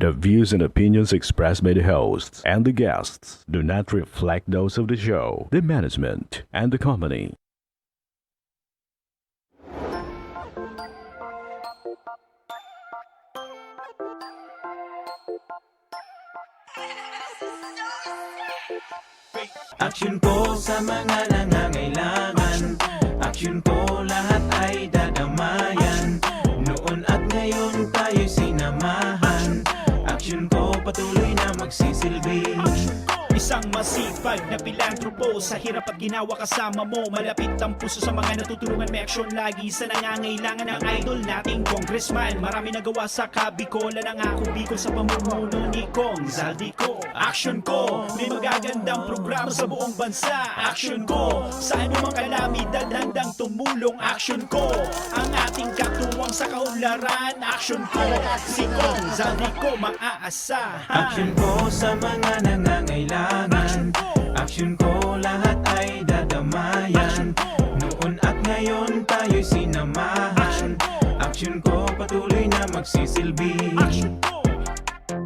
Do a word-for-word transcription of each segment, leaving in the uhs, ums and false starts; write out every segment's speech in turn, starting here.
The views and opinions expressed by the hosts and the guests do not reflect those of the show, the management, and the company. Aksyon ko sa mga nangangailangan. Aksyon ko lahat ay dadamayan. Noon at ngayon tayo'y sinamahan. Aksyon ko patuloy na magsisilbi. Isang masipag na pilantropo. Sa hirap at ginawa kasama mo. Malapit ang puso sa mga natutulungan. May aksyon lagi sa nangangailangan. Ang idol nating congressman. Marami nagawa sa Kabikolan. Ang Ako Bicol sa pamumuno ni Cong Zaldy Co. Aksyon ko, may magagandang programa sa buong bansa. Aksyon ko, sa anumang kalamidad handang tumulong. Aksyon ko, ang ating katuwang sa kaunlaran. Aksyon ko, si Cong Zaldy Co maaasahan. Aksyon ko sa mga nangangailangan. Aksyon ko, lahat ay dadamayan. Noon at ngayon tayo'y sinamahan. Aksyon ko, patuloy na magsisilbi.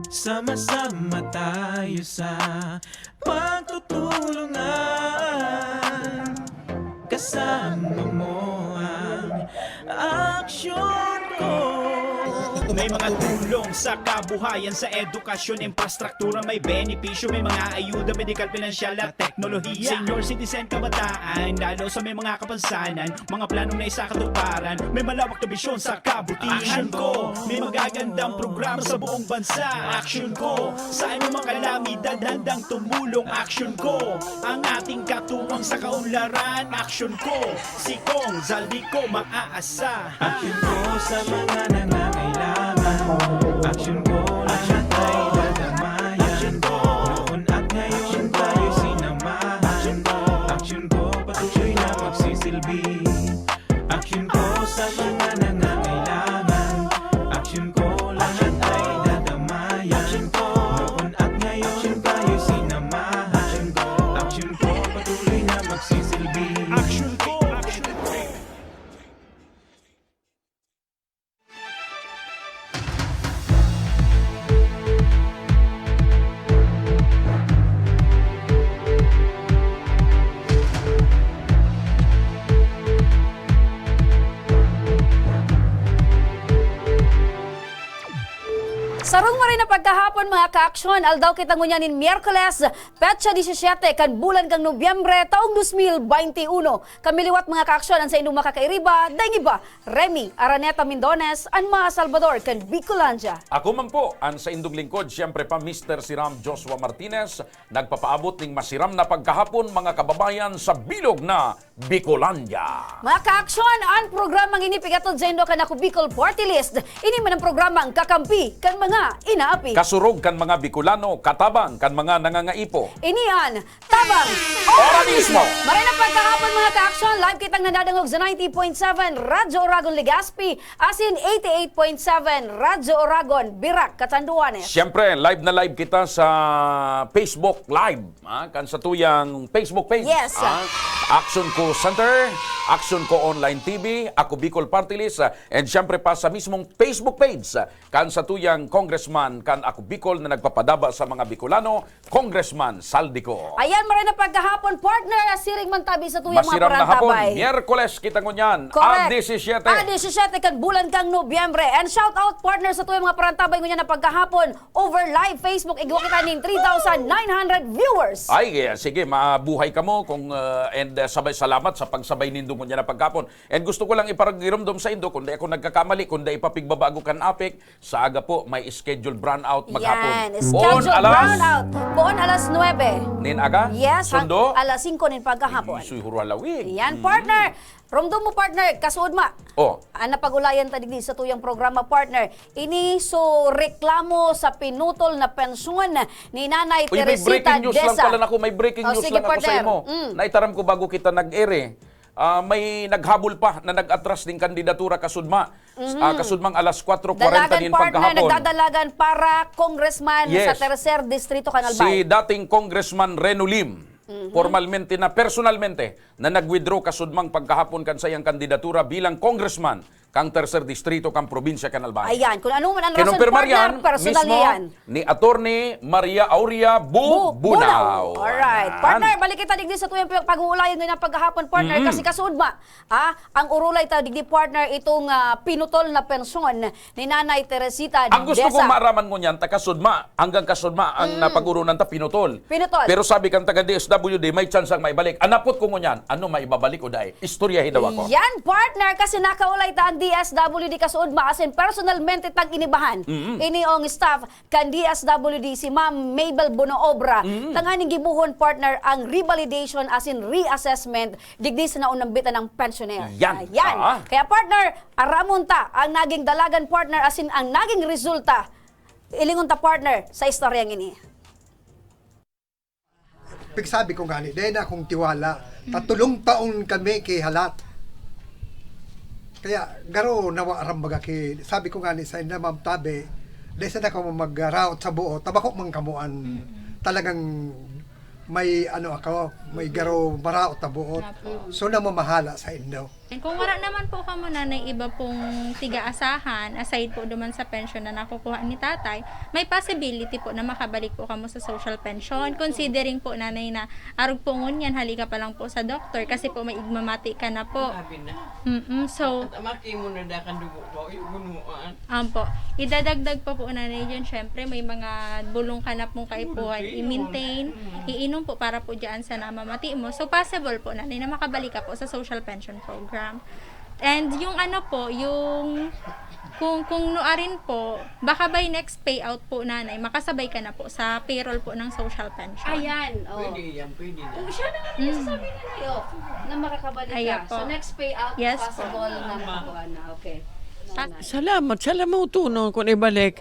Sama-sama tayo sa pagtutulungan. Kasama mo ang aksyon ko. May mga tulong sa kabuhayan, sa edukasyon, infrastruktura, may benepisyo, may mga ayuda, medikal, pinansyal at teknolohiya. Senior citizen, kabataan, lalo sa may mga kapansanan, mga planong naisakatuparan, may malawak na bisyon sa kabutihan. Aksyon ko, may magagandang programa sa buong bansa. Aksyon ko, sa anumang kalamidad handang tumulong. Aksyon ko, ang ating katuwang sa kaunlaran. Aksyon ko, si Cong Zaldy Co maaasahan. Aksyon ko sa mga nangangailangan. Aksyon ko, lahat ay dadamayan. Noon at ngayon tayo sinamahan. Aksyon ko, patuloy na magsisilbi. Aksyon ko sa mga nangangailangan. Aksyon ko, lahat ay dadamayan. Noon at ngayon tayo sinamahan. Aksyon ko, patuloy na magsisilbi. Aksyon ko, aksyon ko. Sarong maray na pagkahapon, mga kaaksyon, aldaw kita ngunyan nin Miyerkules, petsa disisiete kan bulan kan Nobyembre, taong dos mil baynte uno. Kami liwat, mga kaaksyon, an saindong makakairiba, daing iba, Remy Araneta Mindones, an mga Salbador kan Bicolandia. Ako man po, an saindong lingkod, siyempre pa, Mister Siram Joshua Martinez, nagpapaabot ning masiram na pagkahapon, mga kababayan, sa bilog na Bicolandia. Mga kaaksyon, an programang ini pigatod saindo kan Ako Bicol Party List. Ini man an programang kakampi kan mga inaapi. Kasurog kan mga Bicolano, katabang kan mga nangangaipo. Ini an Tabang Ora Mismo! Maray na pagkahapon, mga kaaksyon, live kitang nadadangog sa ninety point seven Radyo Oragon Legazpi asin eighty-eight point seven Radyo Oragon, Virac, Catanduanes. Siyempre, live na live kita sa Facebook Live, ah, kan satuyang Facebook page. Yes. Ah, Action Ko Center, Action Ko Online T V, Ako Bicol Party List, ah, and siyempre pa sa mismong Facebook page, ah, kan satuyang congressman kan Ako Bicol na nagpapadaba sa mga Bicolano, Congressman Saldico. Ayan, maray na pagkahapon, partner, siring man tabi sa tuyang mga Masirang na hapon, parantabay. Miyerkules kita ngunyan, Correct. a disisiete. A disisiete kan bulan kan Nobyembre. And shout out, partner, sa tuyang mga parantabay ngunyan na pagkahapon, over live Facebook, igwa kita nin three thousand nine hundred viewers. Ay, eh, sige, mabuhay kamo kung, uh, and uh, sabay salamat sa pagsabay nindo ngunyan na pagkahapon. And gusto ko lang iparagiramdom sa indo, kung di ako nagkakamali, kung di ipapigbabago kan APEC, sa aga po, may scheduled brownout maghapon. Yan, scheduled alas brownout. Poon alas nuebe. Nin aga? Yes, hang- Sundo? alas singko nin pagkahapon. Isoy huralawi. Yan, partner. Romdom mo, partner, kasuod ma. Oh. Ang napag-ulayan ta digdi sa tuyang programa, partner. Ini so reklamo sa pinutol na pensyon ni Nanay Uy, may Teresita breaking news lang Deza. pala nako, may breaking Oh, news sige, lang ako sa partner. imo. Mm. Naitaram ko bago kita nag-air eh. Ah, may naghabol pa na nag-atras ning kandidatura kasudma. Ah, kasudmang alas kwatro kwarenta Dalagan nin partner, pagkahapon. nagdadalagan para congressman Yes. sa Tercer Distrito kan Albay. Si dating Congressman Reno Lim, formalmente na personalmente, na nag-withdraw kasudmang pagkahapon kan saiyang kandidatura bilang congressman kan tercer distrito kan probinsya kan Albay. Ayan, kung ano man ang rason, partner, personal niya yan. Kinumpirma yan mismo ni Attorney Maria Aurea Bu-, Bu-, Bunao. Bunao. Alright. Ayan. Partner, balik kita digdi sa tuyang pag-uulayan ngayon ng paghahapon, partner, mm, kasi kasuodma, ah, ang urulay ta digdi, partner, itong, ah, pinutol na pensyon ni Nanay Teresita Deza. Ang gusto kong maaraman ngunyan, ta kasuodma, hanggang kasuodma ang, mm, napag-oronan ta, pinutol. Pinutol. Pero sabi kan taga D S W D, may tsansang maibalik. An apot ko ngunyan, ano, maibabalik o dai? Istoryahi daw ako. Yan, partner, kasi nakaulay ta ang D S W D kasuodma, asin personalmente tang inibahan. Mm-mm. Ini ang staff kan D S W D, si Ma'am Mabel Bonoobra, mm, tanganing gibohon, partner, ang revalidation asin reassessment digdi sa naunambitan ng pensioner. Yan. Ayan. Ah. Kaya, partner, aramon ta ang naging dalagan, partner, asin ang naging resulta. Ilingon ta, partner, sa istoryang ini. Pigsabi ko ngani, dai na akong tiwala. Tatulong taon kami ki halat. Kaya, garo nawa ram baga ki, sabi ko ngani sa inda, Ma'am Tabe, dai sana kamo magraot sa buot, ta bako man kamo an talagang may ano ako, may garo maraot na buot. Apo. So, namamahala sa indo. And kung wala naman po kamo, Nanay, iba pong tiga-asahan, aside po duman sa pensyon na nakukuha ni Tatay, may possibility po na makabalik po kamo sa social pension. Considering po, Nanay, na arog po ngunyan, hali ka pa lang po sa doktor kasi po may igmamati ka na po. Grabe na. Mm-mm, so, at amaki mo na dakan dugo ko, yung gunuan. Ampo. Idadagdag pa po, Nanay, dyan, syempre, may mga bulong ka na pong kaipuhan i-maintain, iinom po para po dyan sa namamati mo. So, possible po, Nanay, na makabalik ka po sa social pension program. And yung ano po, yung kung, kung nuarin po, baka by next payout po, Nanay, makasabay ka na po sa payroll po ng social pension. Ayan, oh. Pwede yan, pwede na. Kung siya na nga yung sasabi na, Nay, oh, na makakabalik ka. Ayan po. So, next payout, yes po, possible na makakuha na. Okay. Salamat. Salamat, no, kung ibalik.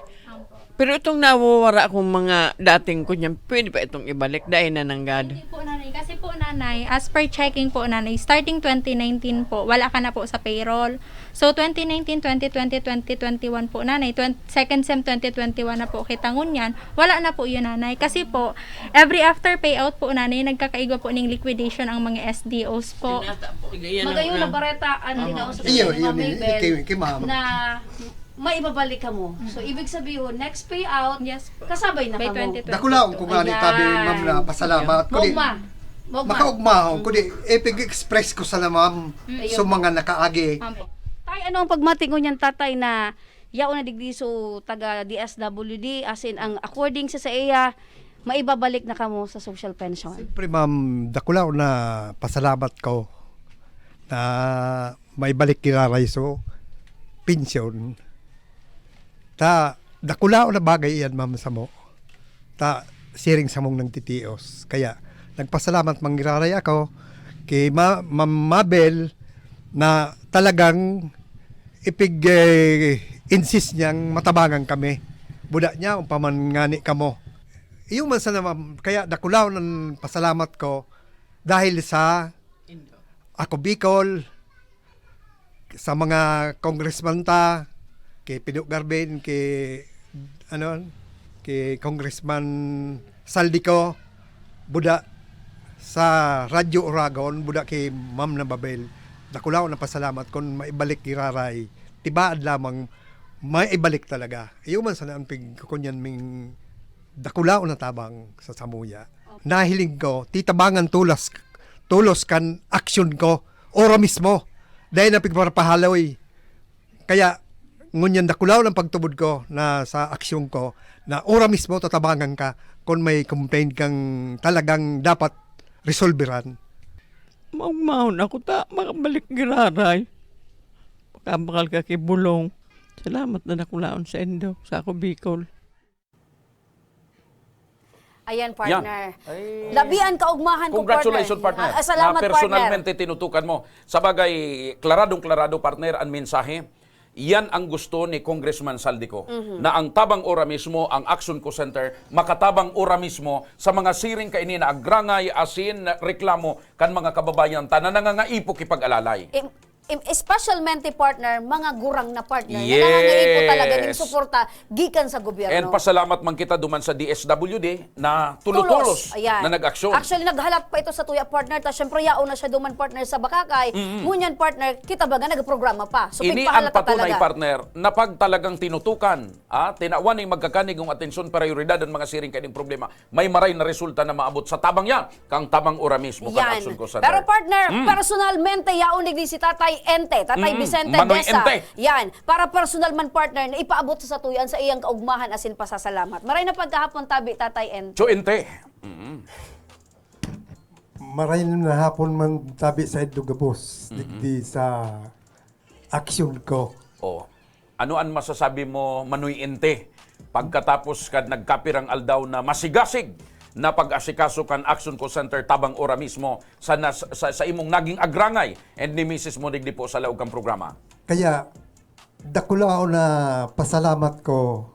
Pero itong nawawara akong mga dating ko niyan, pwede pa itong ibalik? Dai na nanggad. Hindi po, Nanay. Kasi po, Nanay, as per checking po, Nanay, starting twenty nineteen po, wala ka na po sa payroll. So, twenty nineteen, twenty twenty, twenty twenty-one po, Nanay, twen-, second sem twenty twenty-one na po kita ngunyan, wala na po yun, Nanay. Kasi po, every after payout po, Nanay, nagkakaigwa po ning liquidation ang mga S D Os po. Magayon na bareta, ang linaw sa iyo, iyo, Mabel, kay, kay ma'am, na maibabalik kamo. So, ibig sabihin, next payout, yes po, kasabay na kamo. Dakulaon ko nga ni tabi, ma'am, na pasalamat. Kung di, maugma. Maugma. Makaugmahon, kundi ipig-express ko sana, ma'am, sa mga nakaagi. Tay, ano ang pagmati ko niyan, tatay, na yaon na digdi so taga D S W D, as in, ang according sa, sa iya, maibabalik na kamo sa social pension? Siyempre, ma'am, dakulaon na pasalamat ko na maibalik giraray so pensyon. Ta, dakulaon na bagay iyan, ma'am, samo. Ta, siring samong nagtitios. Kaya, nagpasalamat man giraray ako ki Ma-, Ma'am Mabel na talagang ipig, eh, insist niyang matabangan kami. Buda niya, umpaman ngani kamo. Iyo man sana, ma'am, kaya dakulaon ang pasalamat ko dahil sa Ako Bicol, sa mga congressman ta, ki Pido Garben, ki, ano, ki Congressman Saldico, buda sa Radyo Oragon, buda ki Ma'am na Mabel. Dakulaon na pasalamat kun maibalik giraray. Tibaad lamang maibalik talaga. Iyo man sana ang pigkukunyan ming dakulaon na tabang sa samuya. Nahiling ko, titabangan tulas, tulos kan aksyon ko, ora mismo. Dai na pigparapahaloy. Kaya, ngunyan dakulaw ang pagtubod ko na sa aksyon ko, na ora mismo tatabangan ka kung may complaint kang talagang dapat resolveran. Maugmahon ako ta, makabalik giraray. Makabakal ka ki Bulong. Salamat na dakulaon sa indo, sa Ako Bicol. Ayan, partner. Yan. Ay. Labi an kaugmahan ko, partner. Congratulations, partner. Ah, salamat, partner. Na personalmente tinutukan mo. Sabagay, klaradong-klarado, partner, ang mensahe. Yan ang gusto ni Congressman Saldico, mhm, na ang Tabang Ora mismo, ang Action Co Center, makatabang ora mismo sa mga siring kaini na agrangay, asin reklamo kan mga kababayan ta na nangangaipo ki pag-alalay. Eh, Im-, especialmente, partner, mga gurang na, partner, na nangangaipo talaga ning suporta gikan sa gobyerno. And pasalamat man kita duman sa D S W D na tulo-tulos na nag-aksyon. Actually, naghalat pa ito sa tuya, partner, ta syempre yaon na siya duman, partner, sa Bakakay. Mm. Ngunyan, partner, kita baga nagprograma pa. So, ini ang pigpahalat ta patunay, talaga, partner, na pag talagang tinutukan, ah, tinawan ning magkakanigong atensyon, prioridad ang mga siring kaining problema, may maray na resulta na maabot sa tabang yan, kang tabang ora mismo kan Aksyon Call Center. Pero, partner, personalmente, yaon digdi si Tatay Ente, Tatay Vicente Desa. Yan. Para personal man, partner, na ipaabot sa satuyan sa iyang kaugmahan asin pasasalamat. Maray na pagkahapon tabi, Tatay Ente. Cho Ente. Mm. Maray na hapon man tabi sa idto gabos, digdi sa Aksyon Call. Oh. Ano an masasabi mo, Manoy Ente, pagkatapos kan nagkapirang aldaw na masigasig na pag-asikaso kan Aksyon Call Center tabang ora mismo sa nas-, sa, sa imong naging agrangay and ni misis mo digdi po sa laog kan programa? Kaya, dakulaon na pasalamat ko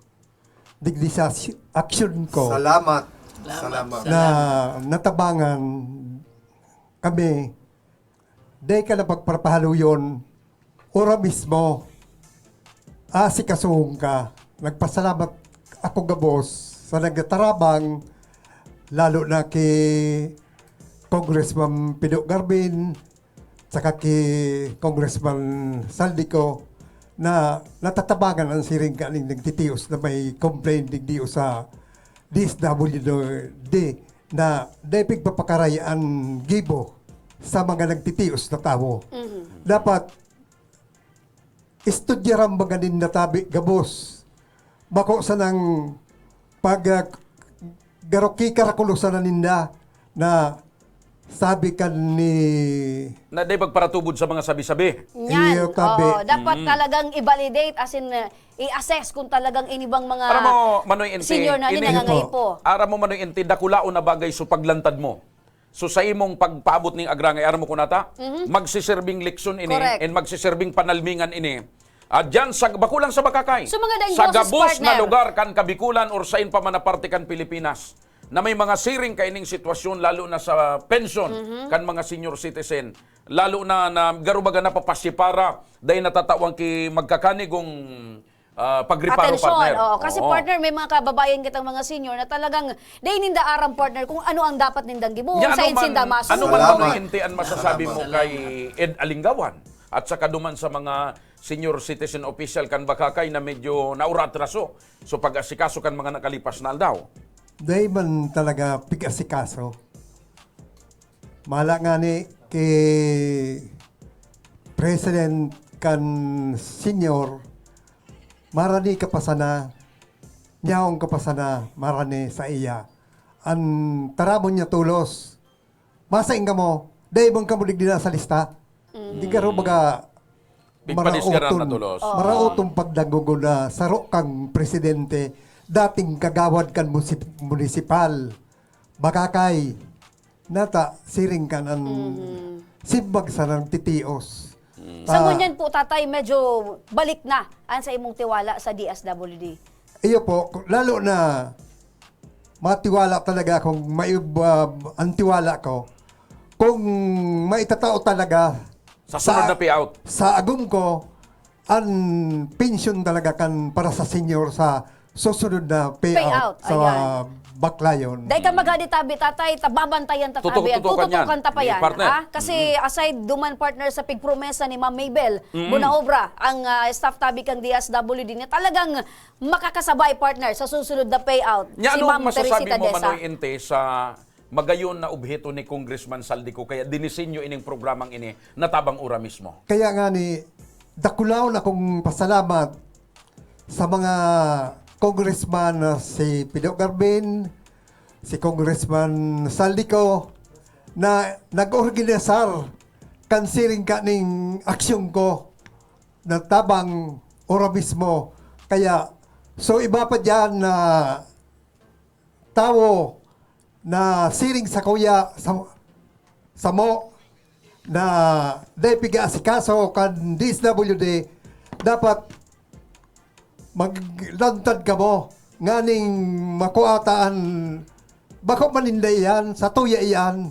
digdi sa Aksy-, Aksyon Call. Salamat. Salamat. Na natabangan kami, dai ka na pagparapahaluyon, ora mismo, asikasuhon ka. Nagpasalamat ako gabos sa nagtatarabang, lalo na ki Congressman Pido Garbin, saka ki Congressman Saldico, na natatabangan an siring kaning nagtitios na may complaint digdi sa D S W D na dai pigpapakaray an gibo sa mga nagtitios na tawo. Mhm. Dapat estudyaran baga ninda tabi gabos. Bako sanang pag, ah, garo ki karakulosan na ninda na sabi kan ni Na dai pagparatubod sa mga sabi-sabi. Nyan. Iyo, tabi. Oo, dapat Mm. talagang i-validate, as in, uh, i-assess kung talagang ini bang mga Aram mo, Manoy Ente, senior na ini ini nangangaipo. Aram mo, Manoy Ente, dakulaon na bagay so paglantad mo. So, sa imong pagpaabot ning agrangay, aram mo kun ata, Mhm. magsiserbing leksyon ini Correct. and magsiserbing panalmingan ini. Ah, dyan sa, bako lang sa Bakakay, Sa mga sa danggosis, gabos na partner. lugar kan Kabikulan or sain pa man na parte kan Pilipinas, na may mga siring kaining sitwasyon, lalo na sa pensyon Mhm. kan mga senior citizen, lalo na, na garo baga napapasipara, dai natatawan ki magkakanigong, ah, pagriparo, Atensyon, partner. oo. Kasi, Oo. partner, may mga kababayan kitang mga senior na talagang dai ninda aram, partner, kung ano ang dapat nindang gibohon, Nya, ano sain man, sinda ano masunod. man, Salamat. Manoy Ente, an masasabi Salamat. mo kay Ed Alinggawan at saka duman sa mga senior citizen official kan Bakakay na medyo nauratraso so pag-asikaso kan mga nakalipas na aldaw? Dai man talaga pig-asikaso. Mala ngani ki president kan senior, marani ka pa sana, nyaong ka pa sana, marani sa iya. An taramon niya tolos, masain kamo, dai man kamo digdi na sa lista. Mm. Di garo baga Pigpadisgaran na maraot ton, tolos. Oo. maraot ton pagdanggogon na saro kang presidente, dating kagawad kan musi-, munisipal, Bakakay, nata, siring kan an Mhm. simbag sa nagtitios. Mm. Sa Ah. ngunyan po, Tatay, medyo balik na an sa imong tiwala sa D S W D. Iyo po, lalo na matiwala talaga akong may, ah, ang tiwala ko kung maitatao talaga Sa sunod sa, na payout. sa agom ko, an pensyon talaga kan para sa senior sa susunod na payout Payout, sa ayan. Baklayon. Dai ka maghadi tabi, Tatay, ta babantayan ta Tutok-, tabi yan. tutukan yan, Tututukan ta pa ni yan, partner. ha? Kasi Mm. aside duman, partner, sa pigpromesa ni Ma'am Mabel Mm. Bunaobra, ang, ah, staff tabi kang D S W D na talagang makakasabay, partner, sa susunod na payout, Nya, si anong Ma'am masasabi Teresita mo, Desa. Manoy Ente, sa magayon na obheto ni Congressman Saldico, kaya dinisenyo ining programang ini na tabang ora mismo? Kaya nga ni, dakulaon akong pasalamat sa mga congressman na si Pido Garbin, si Congressman Saldico, na nag-organisar kan siring kaning aksyon ko na tabang ora mismo. Kaya, so iba pa diyan na tawo na siring sa kuya, sa, samo na dai piga-asikaso kan D S W D, dapat maglantad kamo nganing makua ta an bako man ninda iyan, sa tuya iyan.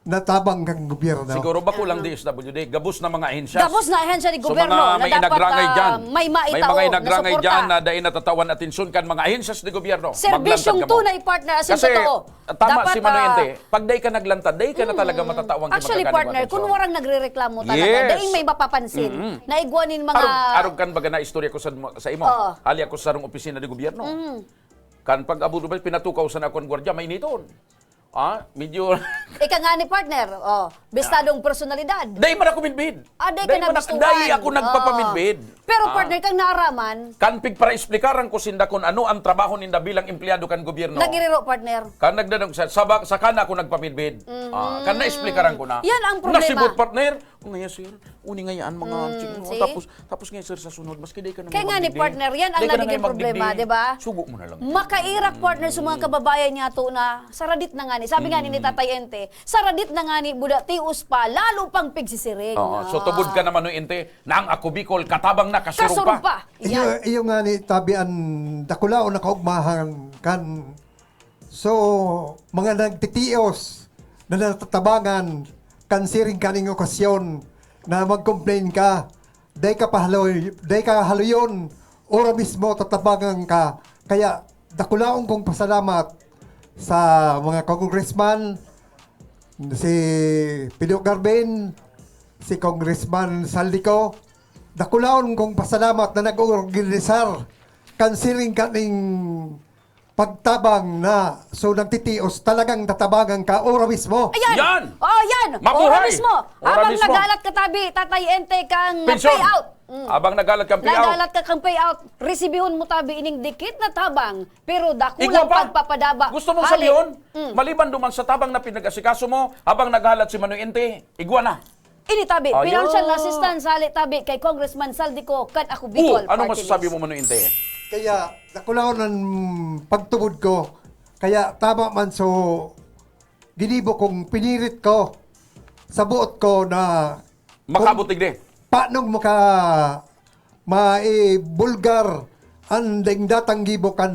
na tabang kan gobyerno. Siguro bako lang Aha. D S W D, gabos na mga ahensya. Gabos na ahensya ni So, gobyerno mga na may dapat, inagrangay ah, dyan. may May maitao mga na inagrangay suporta. dyan na dai natatawan atensyon kan mga ahensyas ni gobyerno. Serbisyong Maglantad kamo. tunay, partner, asin Kasi, totoo. tama Dapat, si Manoy ah, Ente, pag dai ka naglantad, dai ka na talaga mm. matatawan kan Actually, magkakaning mga partner, kung atensyon. warang nagrereklamo talaga, Yes. dai may mapapansin. Mm-mm. Na igwa nin mga Arog, arog kan baga na istorya ko sa, sa imo. Oo. Hali ako sa sarong opisina de gobyerno. Mm. Kan pag-abot ba, pinatukaw sa nakon gwardiya, mainiton. Ah, medyo Ika nga ni partner, oh, bistadong personalidad. Dai man ako midbid. Ah, dai ka Dai man ak-, nagustuhan. dai ako Oh. nagpapamidbid. Pero Ah. partner, kang naaraman. Kan pigparaesplikaran ko sinda kun ano ang trabaho ninda bilang empleyado kan gobyerno. Nagiriro, partner. Kan nagdadang sa, sa, sa kana ako nagpamidbid. Mhm. Ah, kan naesplikaran ko na. Yan ang problema. Nasibot, partner. Kung ngaya, sir, uni ngayaan mga Mm, ching-, see? tapos, tapos ngayon, sir, sa sunod, maski di ka na Kaya nga ni magdigdi, partner, yan ang di ka na nagiging ngayon problema, magdigdi. di ba? Sugo mo na lang. Makairak, partner, sa mga Mm. kababayan niya to na saradit na nga ni. Sabi nga ni, ni Mm. Tatay Ente, saradit na nga ni, buda, tios pa, lalo pang pigsisiring. Oo, so Ah. tubod ka naman, no, Ente, na ang Ako Bicol, katabang na, kasurog Kasurog pa. pa. Iyo, Yan. iyo nga ni, tabi an dakulaon na kaugmahan kan So, mga nagtitios na natatabangan kan siring kaning okasyon na mag-complain ka, dai ka pahaloy, dai ka haluyon, ora mismo tatabangan ka. Kaya, dakulaon kong pasalamat sa mga congressman, si Pido Garben, si Congressman Saldico. Dakulaon kong pasalamat na nag-organisar kan siring kaning pagtabang na, so, nagtitios, talagang tatabangan ka, ora mismo. Ayan! Yan! Oh, yan! Mabuhay! Ora mismo! Ora Habang mismo! naghalat ka tabi, Tatay Ente, kang Pensyon! payout. Mm. Habang naghalat kang payout. Naghalat ka kang payout, resibihon mo tabi ining dikit na tabang, pero dakulang Igwa pa! pagpapadaba. Gusto mong Hali. sabihon, Mm. maliban duman sa tabang na pinag-asikaso mo, habang naghalat si Manoy Ente, igwa na! Ini tabi, Ayun. financial assistance hali tabi kay Congressman Saldico kan Ako Bicol Oh, anong Party masasabi List. mo, Manoy Inte? Kaya, dakulaon ang pagtubod ko. Kaya, tama man, so, ginibo kong pinirit ko sa buot ko na Makabutig di. paano maka, maibulgar an daing datang gibo kan,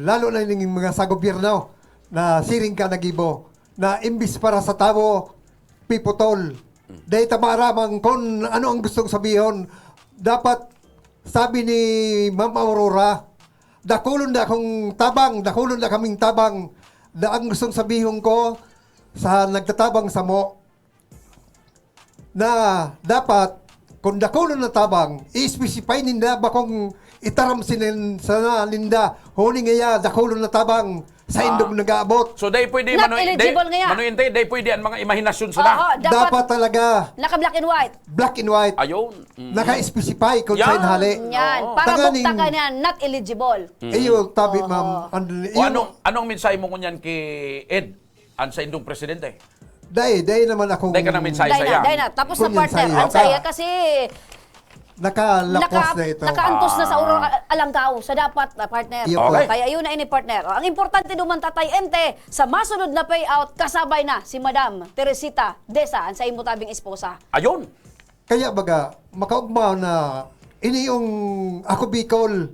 lalo na ning mga sa gobyerno na siring ka nagibo, na imbis para sa tawo, piputol. Dai ta maaraman kun ano ang gustong sabihon. Dapat, sabi ni Ma'am Aurora, "Dakulon na akong tabang, dakulon na kaming tabang." Na ang gustong sabihon ko sa nagtatabang samo, na dapat, kung dakulon na tabang, i-specify ninda, bakong itaram sinin-, sana ninda, huli ngaya, dakulon na tabang, sa Ah. indog nag-aabot. So, dai pwede, Not Manoy, eligible dai, ngaya. Manoy Inte, dai pwede ang mga imahinasyon sana. Oo, dapat Dapat talaga naka-black and white. black and white. Ayun. Mm. Naka-specify kung Yan. saan hali. Yan. Oo. Para Tanganing bukta ka na, not eligible. Mm. Iyo, tabi, Oo. ma'am. Ang, O, yung anong, anong mensahe mo ngunyan kay Ed, ang sa indong presidente? Dai, dai naman akong Dai ka nang mensahe Dai na, saya. dai na. Tapos na, Kun yan partner. saya. Ang saya kasi Nakalapos naka-, na ito. nakaantos na sa uro, Ah. a-, alangkaw, sa dapat na, partner. Iyo po. Okay. Kaya yun na ini, partner. O, ang importante duman, Tatay Ente, sa masunod na payout, kasabay na si Madam Teresita Deza, ang sa imo tabing esposa. Ayun. Kaya baga, makaugmaon na ini yung Ako Bicol,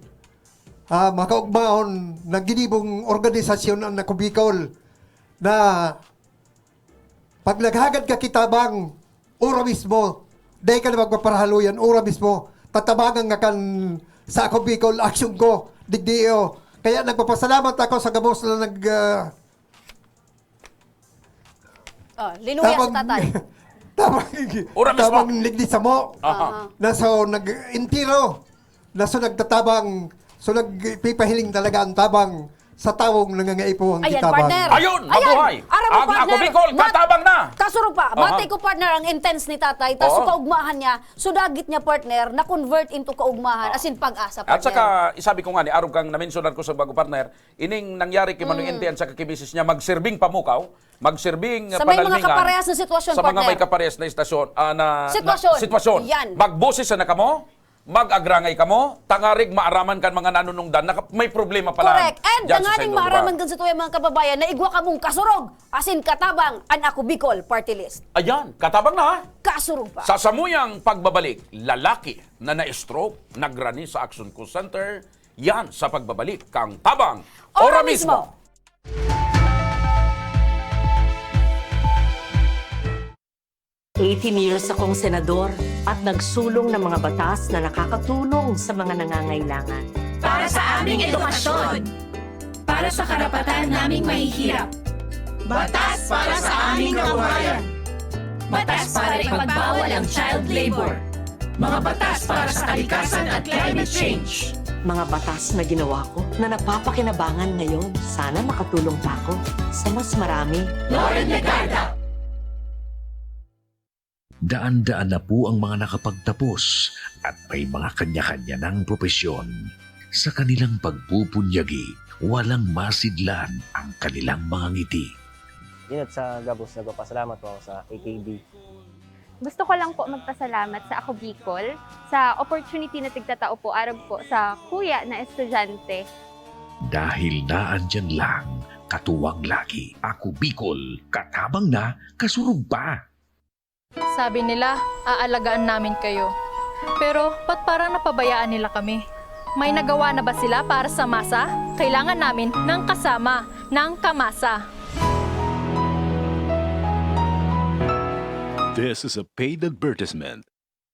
ah, makaugmaon na ginibong organisasyon ang Ako Bicol na pag naghagad ka ki tabang, ora mismo, dai ka na magpaparahaluyan, ora mismo, tatabangan nga kan sa Ako Bicol, aksyon ko, digdi iyo. Kaya nagpapasalamat ako sa gabos na nag, ah, Oh, linuya si tabang, tatay. tabang, Ora mismo. tabang ligdi samo. Aha. Aha. Na so, nag-, entero. Na so, nagtatabang. So, nagpipahiling talaga ang tabang sa tawong nangangaipo ang Ayan, kitabang. partner. Ayun, Ayan, mabuhay. aram mo, Ang Ako partner, Bicol, mat-, katabang na. Kasuro pa. Aha. Mati ko, partner, ang intense ni tatay. Tas Oo. so, kaugmahan niya, so, dagit niya, partner, na-convert into kaugmahan, Oo. as in, pag-asa, At partner. saka, isabi ko nga ni, arog kang na-mentionan ko sa bago, partner, ining nangyari kay Manoy Mm. Ente at saka kay misis niya, magsirbing pamukaw, magsirbing Sa may mga panalmingan kaparehas na sitwasyon, sa mga partner. may kaparehas na istasyon, ah, na, na Sitwasyon. sitwasyon. Yan. Magboses na kamo, mag-agrangay kamo, tangarig maaraman kan mga nanunungdan na ka-, may problema pala Correct. And dyan sa tanganing Sendong maaraman Lugar. kan sa tuyang mga kababayan na igwa kamong kasurog, asin katabang, an Ako Bicol Party List. Ayan, katabang na, ha? Kasurog pa. Sa samuyang pagbabalik, lalaki na na-stroke, nagrani sa Action Call Center, yan sa pagbabalik kang Tabang. Ora Ora mismo. mismo. Eighteen years akong senador at nagsulong ng mga batas na nakakatulong sa mga nangangailangan. Para sa aming edukasyon. Para sa karapatan naming mahihirap. Batas para sa aming kabuhayan. Batas para ipagbawal ang child labor. Mga batas para sa kalikasan at climate change. Mga batas na ginawa ko na napapakinabangan ngayon. Sana makatulong pa ako sa mas marami. Loren Legarda. Daan-daan na po ang mga nakapagtapos at may mga kanya-kanya ng propesyon. Sa kanilang pagpupunyagi, walang masidlan ang kanilang mga ngiti. Inot sa gabos, nagpapasalamat po ako sa A K B. Gusto ko lang po magpasalamat sa Ako Bicol sa opportunity na tigtatao po arog po sa kuya na estudyante. Dahil naandyan lang, katuwang lagi. Ako Bicol, katabang na, kasurog pa. Sabi nila, aalagaan namin kayo. Pero ba't parang napabayaan nila kami? May nagawa na ba sila para sa masa? Kailangan namin ng kasama, ng kamasa. This is a paid advertisement.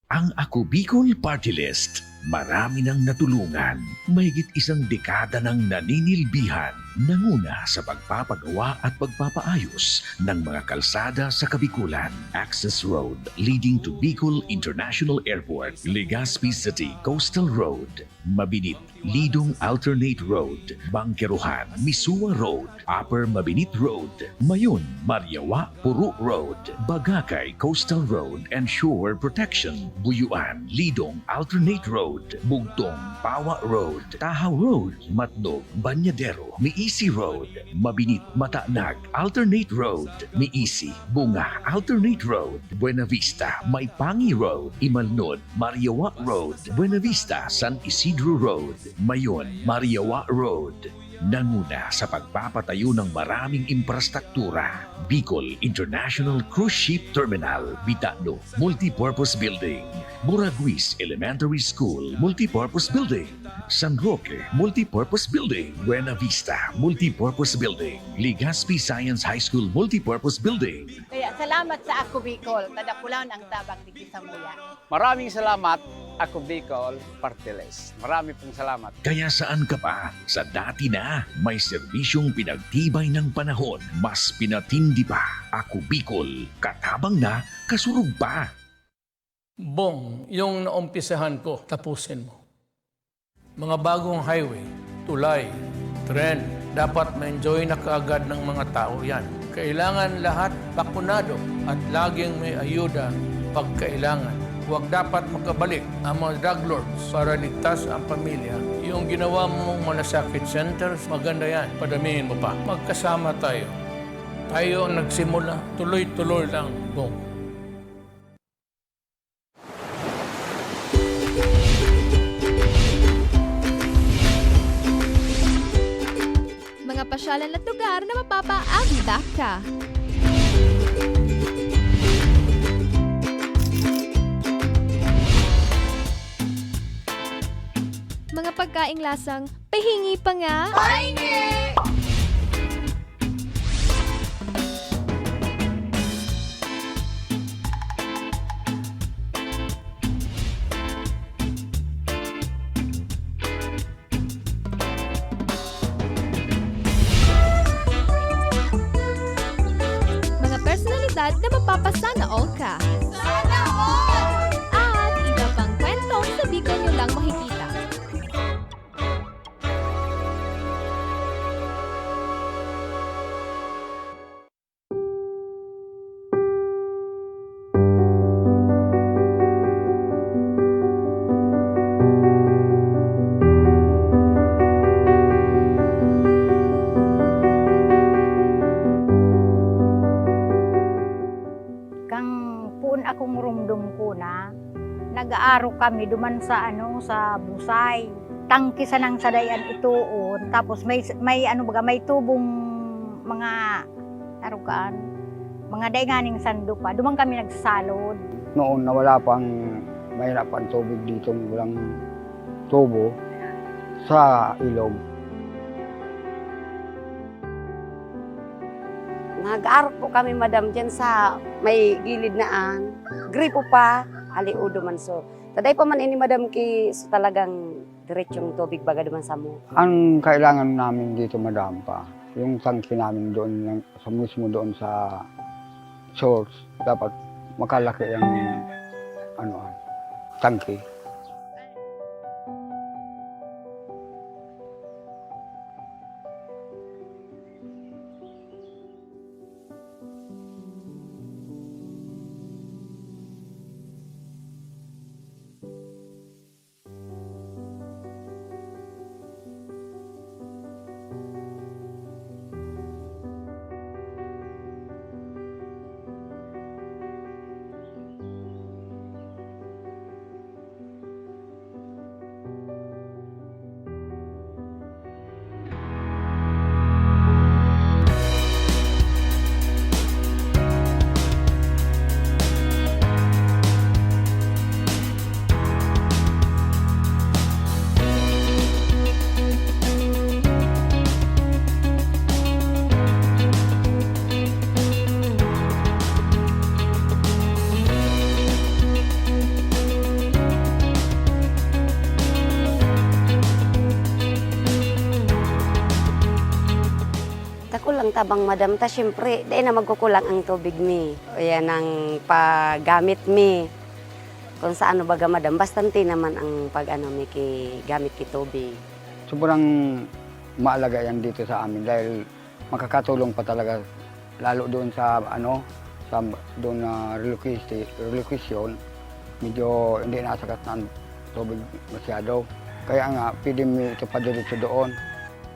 Ang Ako Bicol Party List, marami nang natulungan. Mahigit isang dekada nang naninilbihan, nanguna sa pagpapagawa at pagpapaayos ng mga kalsada sa Kabikulan. Access Road leading to Bicol International Airport, Legazpi City Coastal Road, Mabinit Lidong Alternate Road, Bangkerohan, Misua Road, Upper Mabinit Road, Mayon, Mariawa, Puro Road, Bagakay Coastal Road and Shore Protection, Buyuan, Lidong Alternate Road, Bugtong, Pawa Road, Tahaw Road, Matnog, Banyadero, Miisi Road, Mabinit, Matanag, Alternate Road, Miisi, Bunga, Alternate Road, Buena Vista, Maipangi Road, Imalnod, Mariawa Road, Buena Vista, San Isidro Road, Mayon, Mariawa Road. Nanguna sa pagpapatayo ng maraming imprastruktura, Bicol International Cruise Ship Terminal, Bitano Multipurpose Building, Buraguis Elementary School Multipurpose Building, San Roque Multipurpose Building, Buena Vista Multipurpose Building, Legazpi Science High School Multipurpose Building. Kaya salamat sa Ako Bicol, kadakulan ang tabang digdi samuya. Maraming salamat, Ako Bicol Party List. Marami pong salamat. Kaya saan ka pa? Sa dati na, may serbisyong pinagtibay ng panahon, mas pinatindi pa. Ako Bicol, katabang na, kasurog pa. Bong, yung naumpisahan ko, tapusin mo. Mga bagong highway, tulay, tren, dapat ma-enjoy na kaagad ng mga tao yan. Kailangan lahat bakunado at laging may ayuda pag kailangan. Huwag dapat makabalik ang mga drug lords para ligtas ang pamilya. Yung ginawa mong malasakit centers, maganda yan. Padamihin mo pa. Magkasama tayo. Tayo ang nagsimula. Tuloy-tuloy lang, Bong. Mga pasyalan at lugar na mapapaagda ka. Mga pagkaing lasang pahingi pa nga. Pahingi! Mga personalidad na mapapasana all ka. Sana all! At iba pang kwentong sa Bicol nyo lang makikita. Kan poon akong rumdom ko na, nag-aaro kami duman sa ano, sa Busay. Tangke sanang sadayan itoon, tapos may, may ano baga, may tubong mga arugaan, mga dainganing sando pa. Duman kami nagsalod. Noon na wala pang, mahirap ang tubig dito, walang tubo sa ilog. Nag-aarog po kami, madam, diyan sa may gilid na an Gripo pa, Aliudo man. So, taday pa man ini, madam, ki, so talagang diretsong tubig baga duman samo. Ang kailangan namin dito, madam, pa, yung tangke namin doon lang, sa mismo doon sa source, dapat makalaki ang, ano, tangke. Dakul ang tabang, madam, ta siyempre, dai na magkukulang ang tubig mi. O yan ang paggamit mi. Kung sa ano baga, madam, bastante naman ang pag-ano mi ki gamit ki tubig. Sobrang maalaga yan dito sa amin dahil makakatulong pa talaga, lalo doon sa ano, sa doon na relocation, relocation, medyo hindi nasakat na ang tubig masyado. Kaya nga, pwede mi ito padiretso doon.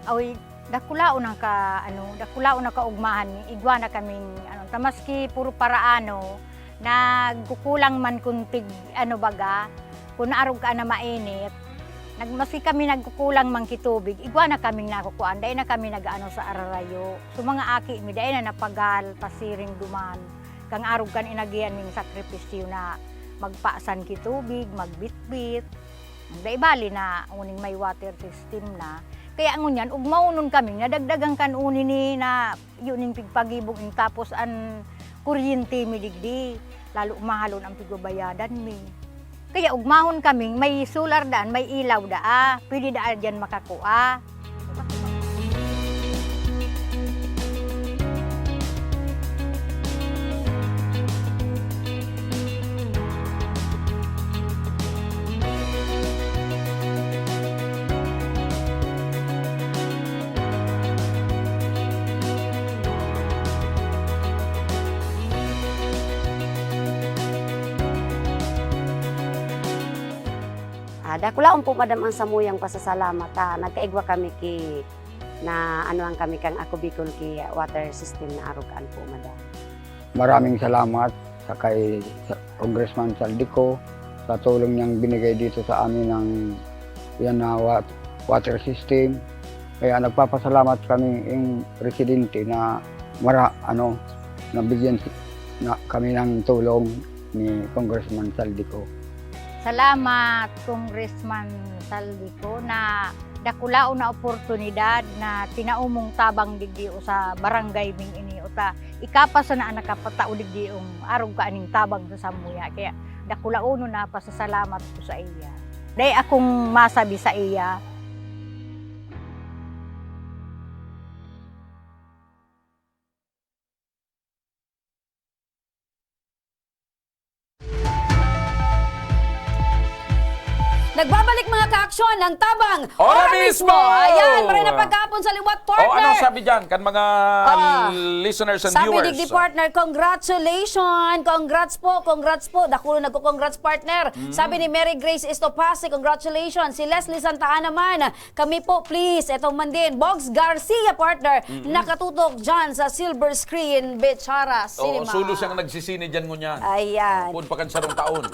Awi, dakulaon ang ka-, ano, dakulaon ang kaugmahan mi. Igwa na kaming, ano, ta maski puro paraano, nagkukulang man kun tig-, ano baga, kun naarog ka na mainit. Nag-, maski kami nagkukulang man ki tubig, igwa na kaming nakukuan, dai na kami nag-ano sa ararayo. So, mga aki mi, dai na napagal, pasiring duman. Kan arog kan inagihan ming sakripisyo na magpasan ki tubig, magbitbit. Dai bali na uning may water system na. Kaya ngunyan, ugmaonon kaming nadagdagan kan uni ni na, yun ning pigpagibong in tapos an kuryente mi digdi, lalo mahalon ang pigbabayadan mi. Kaya ugmahon kaming may solar daan, may ilaw daa, pwede daa diyan makakua. Ah, dakulaon po, madam, ang samuyang pasasalamat, ta nagkaigwa kami ki na ano lang kami kan Ako Bicol ki water system na arugaan po, madam. Maraming salamat sa kay sa Congressman Zaldy Co sa tulong niyang binigay dito sa amin ng yan na wa-, water system. Kaya nagpapasalamat kami yung residente na mara-, ano, nabigyan si-, na kami ng tulong ni Congressman Zaldy Co. Salamat, Congressman Zaldy Co, na dakulaon na oportunidad na tinao mong tabang digdi o sa barangay ming ini, o ta, ika pa sana an nakapatao digdi ong arog ka aning tabang sa samuya. Kaya dakulaonon na pasasalamat ko sa iya. Dai akong masabi sa iya. Nagbabalik, mga kaaksyon, ang Tabang Ora Mismo! Ayan, maray na pagkahapon sa liwat, partner. O, ano sabi dyan kan mga Ah, listeners and sabi viewers? Digdi, partner, congratulations! Congrats po, congrats po. Dakulo nagko-congrats, partner. Mm. Sabi ni Mary Grace Estopace, congratulations. Si Leslie Santa Ana man, Kami po, please. Eto man din, Bogs Garcia, partner, Mm-mm. nakatutok dyan sa silver screen, Bechara Oo, Cinema. Solo siyang nagsisine dyan ngunyan. Ayan. Poon pa kan sarong taon.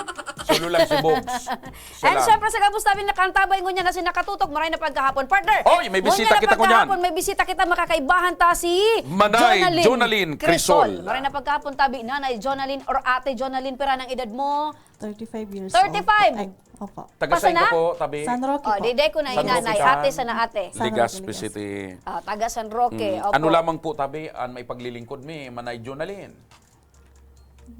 Solo lang si Bogs. Siya And lang. Syempre, sa gabos namin nakantabay ngunyan na si nakatutok, maray na pagkahapon. Partner, Oy, may bisita ngunyan na kita ngunyan. Pagkahapon, may bisita kita, makakaibahan ta si Manay Jonalyn Jonalyn Crisol. Crisol. Maray na pagkahapon tabi, Nanay Jonalyn or Ate Jonalyn, pira ng edad mo? Thirty-five years Thirty-five. Old. Ay, Opo. Taga Pasa saan ka na? po, tabi? San Roque Oh, po. Diday ko na San hinanay. Roque ka? Ate, sana ate. San Legazpi Roque, Legazpi. City. Ah, taga San Roque. Mm. Opo. Ano lamang po, tabi, an maipaglilingkod mi, Manay Jonalyn?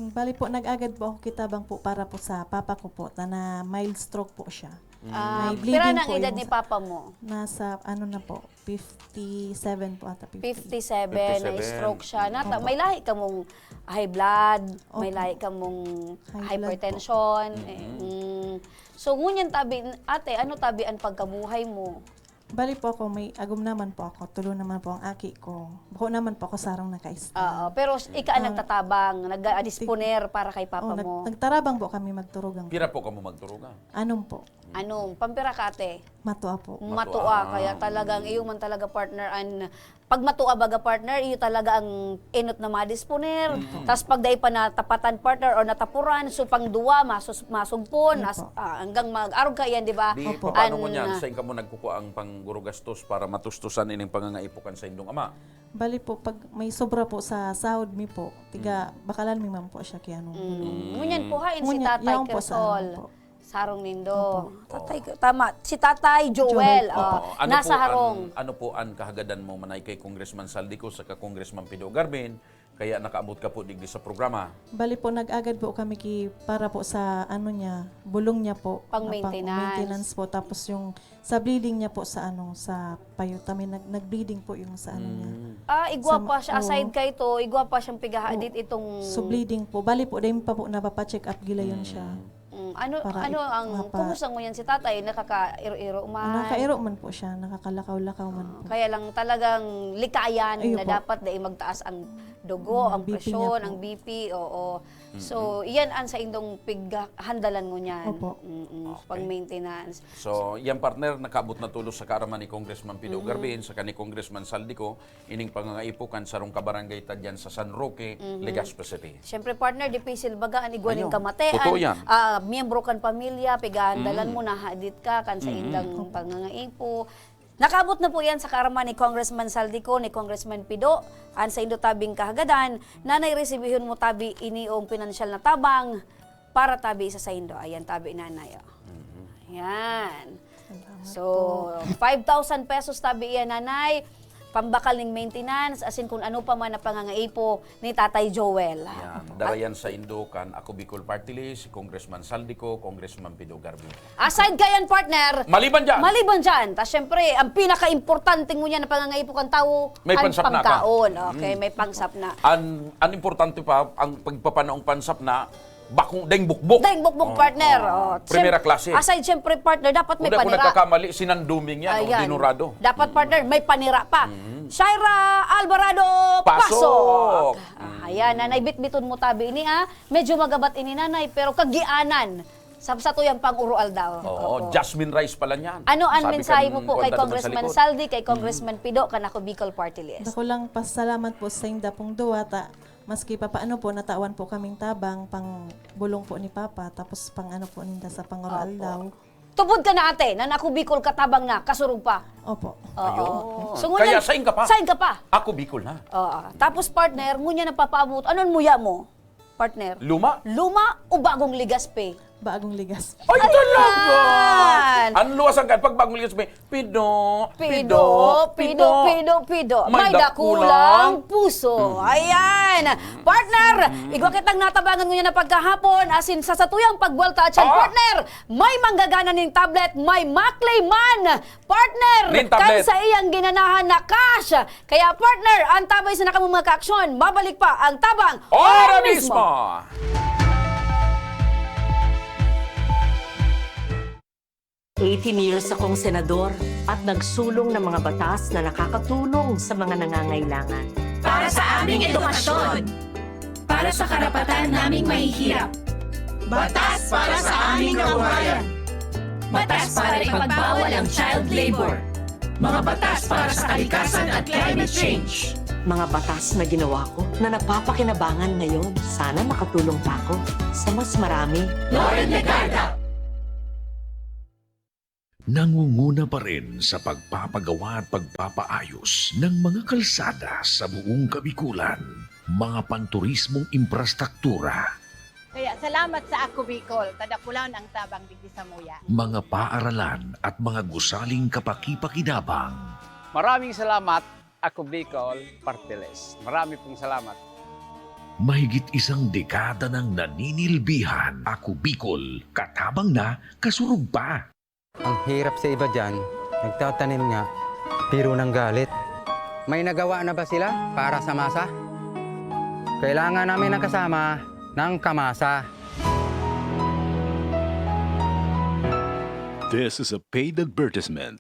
Bali po, nag-agad po ako kitabang po para po sa papa ko po, ta na mild stroke po siya. Mm. Ah, May pira bleeding na ang po edad yung ni sa papa mo? Nasa, ano na po, fifty-seven po ata, fifty. Fifty-seven, Fifty-seven. na-stroke siya. Nata-, Opo. may lahi ka mong high blood, may Opo. lahi ka mong High blood po. hypertension. Eh, Mm. mm. So, ngunyan tabi, ate, ano tabi ang pagkabuhay mo? Bali po ako, may agom naman po ako, tulo naman po ang aki ko. Bako naman po ako sarong naka-stay. Oo, pero s-, ika ang Ah. nagtatabang, nag-a-disponer para kay papa Oh, nag-, mo. nagtarabang po kami magturugang. Pira po kamo magturugang? Anom po. Ano, pampira ka, ate? Matua po. Matua, Matua. kaya talagang, iyo man talaga, partner, an, pag matua baga, partner, iyo talaga ang enot na madisponer. Mm. Tas pag dai pa natapatan, partner, or natapuran, so pang duwa, masus-, masugpon, Opo. nas-, ah, hanggang mag-arog ka iyan, di ba? Di, Opo. paano mo An, niyan? ah, Saan ka mo nagkukuha ang pangguro gastos para matustusan ining pangangaipo kan sa indong ama? Bali po, pag may sobra po sa sahod mi po, tiga, Mm. bakalan mi man po siya kaya nung Mm. bulong. Ngunyan po, hain si Ngunyan, Tatay yaon po sa Kirsol. harong po. Sa harong nindo. Opo. Tatay, tama. Si Tatay Joel, Joel, oh, opo. Oo. Ano nasa po harong. an, ano po an kahagadan mo, Manay, kay Congressman Saldico saka Congressman Pido Garvin, kaya nakaabot ka po digdi sa programa? Bali po, nag-agad po kami ki-, para po sa ano niya, bulong niya po. Pang Na pang maintenance. maintenance po. Tapos yung sa bleeding niya po sa ano, sa payo, ta may nag-, nag-bleeding po yung sa ano niya. Mm. Ah, igwa Sa ma-, pa siya. Aside oo. kay to, igwa pa siyang pigahaadit Oo. itong So, bleeding po. Bali po, dahil pa po napapacheck up gilayon siya. Mm. Mm, ano, Para ano ip-, ang, mapa- kumusta ngunyan si tatay? Nakakairo-iro man? Ah, nakairo man po siya, nakakalakaw-lakaw man Ah, po. kaya lang talagang likayan Ayun na po. dapat dai magtaas ang dugo, Mm, ang B P niya presyon, po. ang B P, oo. So, Mm-mm. iyan ang sa indong pighandalan ngunyan. Opo. Mm-mm, Okay. pang-maintenance. So, yan, partner, nakaabot na tulos sa kaaraman ni Congressman Pido Mm. Garvin, saka ni Congressman Saldico, ining pangangaipo kan sarong kabarangay ta diyan sa San Roque, Mhm. Legazpi City. Siyempre, partner, dipisil baga an igwa nin Ayun. kamate, Totoo an, yan. ah, miyembro kan pamilya, pigahandalan Mm. mo, nahadit ka, kan sa Mm. indang Opo. pangangaipo. Nakaabot na po yan sa kaaraman ni Congressman Saldico, ni Congressman Pido, an saindo tabing kahagadan, nanay, resibihon mo tabi ini ong pinansyal na tabang para tabi sa saindo. Ayan, tabi, nanay, oh. Mhm. Ayan. Salamat So, po. five thousand pesos tabi iyan, nanay. Pambakal ning maintenance, asin kun ano pa man na pangangaipo ni Tatay Joel. Yan. Dara yan sa indo kan Ako Bicol Party List, si Congressman Saldico, Congressman Pido Garvin. Aside kayan, partner, Maliban dyan. maliban dyan, ta syempre, ang pinaka-importante ngunyan na pangangaipo kan tawo, May ang pansapna ka. pangkaon. Okay, Mm. may pansapna. An, an importante pa, ang pagpapanaong pansapna, bakong daing bukbok. Daing bukbok, Oh, partner. oh. Oh, primera Siyem-, klase. aside, siyempre, partner, dapat may Kung di ako panira. nagkakamali, sinanduming yan, o Ayan. dinurado. Dapat, Mm. partner, may panira pa. Mm. Shaira Alvarado, Pasok! pasok! Ah, ayan, nanay, bitbiton mo tabi ini, ah. Medyo magabat ini, nanay, pero kagianan sa, sa tuyang pang-uroaldaw. Oo, Opo. jasmine rice pala niyan. Ano ang Sabi mensahe kan mo po kay Kwan Taduman sa Congressman likod. Saldi, kay Mm. Congressman Pido, kan Ako Bicol Party List? Dako lang pasalamat po sa inda pong duwa, ta maski papaano po, natawan po kaming tabang, pang bulong po ni Papa, tapos pang ano po ninda sa pangoroaldaw. Opo. Tubod ka na, ate, na Ako Bicol katabang na, kasurog pa. Opo. Oo. Ayun. So, ngunyan, Kaya sain ka pa? sain ka pa? Ako Bicol na. Oo. Tapos, partner, ngunyan napapaabot, anong muya mo, partner? Luma? Luma o Bagong Legazpi? Bagong Legazpi. Ay, Ayan! talaga! Ang luwas ang kan-, pag Bagong Legazpi, Pido, Pido, Pido, Pido, Pido. May May dakulang dakulang puso. Mm. Ayan. Partner, Mm. igwa kitang natabangan ngunyan na pagkahapon, asin sa satuyang pagwalta atyan, Ah! partner, may manggagana nin tablet, may makli man, partner, Nin kan tablet. sa iyang ginanahan na cash. Kaya, partner, antabay sana kamo mga kaaksyon. Mabalik pa ang Tabang Ora Ora Mismo! Mismo! Eighteen years akong senador at nagsulong ng mga batas na nakakatulong sa mga nangangailangan. Para sa aming edukasyon. Para sa karapatan naming mahihirap. Batas para sa aming kabuhayan. Batas para ipagbawal ang child labor. Mga batas para sa kalikasan at climate change. Mga batas na ginawa ko na napapakinabangan ngayon. Sana makatulong pa ako sa mas marami. Loren Legarda. Nangunguna pa rin sa pagpapagawa at pagpapaayos ng mga kalsada sa buong Kabikulan, mga panturismong imprastruktura, Kaya salamat sa Ako Bicol, ta dakulaon ang tabang digdi samuya. Mga paaralan at mga gusaling kapakipakinabang. Maraming salamat, Ako Bicol Party List. Marami pong salamat. Mahigit isang dekada nang naninilbihan. Ako Bicol, katabang na, kasurog pa. Ang hirap sa iba diyan, nagtatanim nga, pero ng galit. May nagawa na ba sila para sa masa? Kailangan namin ng kasama ng kamasa. This is a paid advertisement.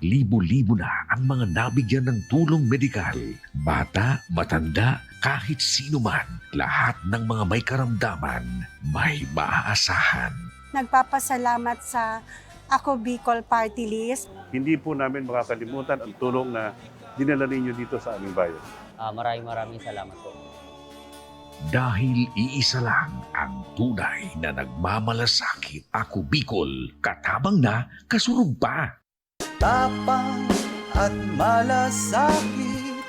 Libo-libo na ang mga nabigyan ng tulong medikal. Bata, matanda, kahit sino man, lahat ng mga may karamdaman, may maaasahan. Nagpapasalamat sa Ako Bicol Party List. Hindi po namin makakalimutan ang tulong na dinala ninyo dito sa aming bayan. Ah, maraming maraming salamat po. Dahil iisa lang ang tunay na nagmamalasakit. Ako Bicol, katabang na, kasurog pa. Tapang at malasakit,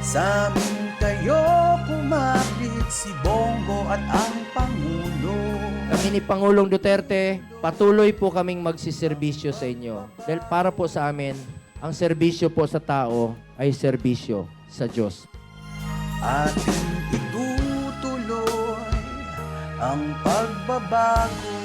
sa amin kayo kumapit, si Bongo at ang Pangulo. Kami ni Pangulong Duterte, patuloy po kaming magsiserbisyo sa inyo. Dahil para po sa amin, ang serbisyo po sa tao ay serbisyo sa Diyos. Ating itutuloy ang pagbabago.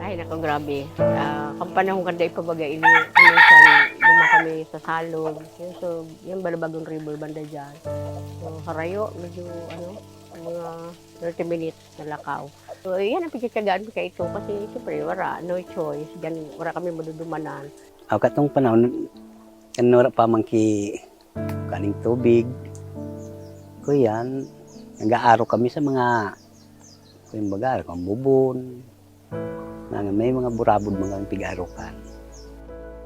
Ay, naku, grabe. Ah, kan panahon kan dai pa baga ini, minsan duman kami sa Salog. Yun, so, yan, Balabagong River banda dyan. So, harayo, medyo, ano, mga thirty minutes na lakaw. So, yan ang pagtitiyagaan ko kaito kasi, siyempre, wala, no choice. Diyan, wala kami madudumanan. Aw, katong panahon, kan wala pa man ki kaning tubig, kuyan, nag-aaro kami sa mga, kumbaga, kan bubon, mga, may mga burabod, mga pig-aarokan.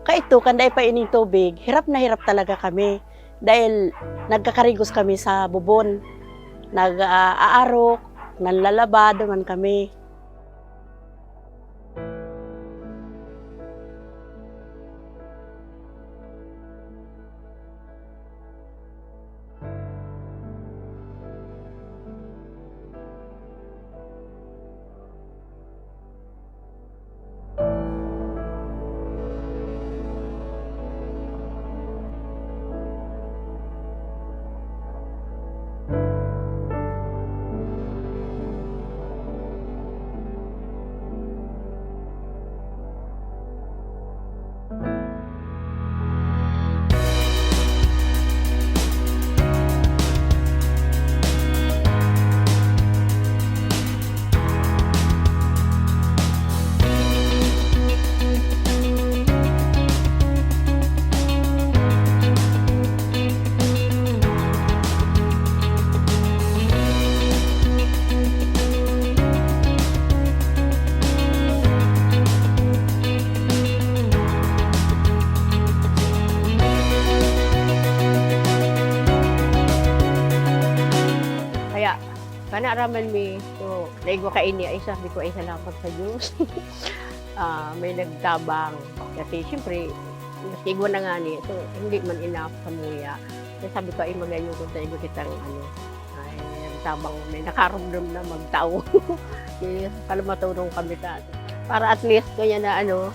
Kaito, kan dai pa ining tubig, hirap na hirap talaga kami. Dahil nagkakarigos kami sa bubon. Nag-aarok, nanlalaba, duman kami. Kaya, kana raman mi, so, naigwa kaini, ay sabi ko, "Ay, salamat sa Diyos." Ah, may nagtabang. Kasi, siyempre, maski igwa na ngani, so, hindi man enough samuya. Kaya sabi ko, "Ay, magayon kung sa igwa kitang, ano, ay, nagtabang, may nakarumdom na magtao." Kaya, pala matulong kami sa, para at least, kaya na, ano,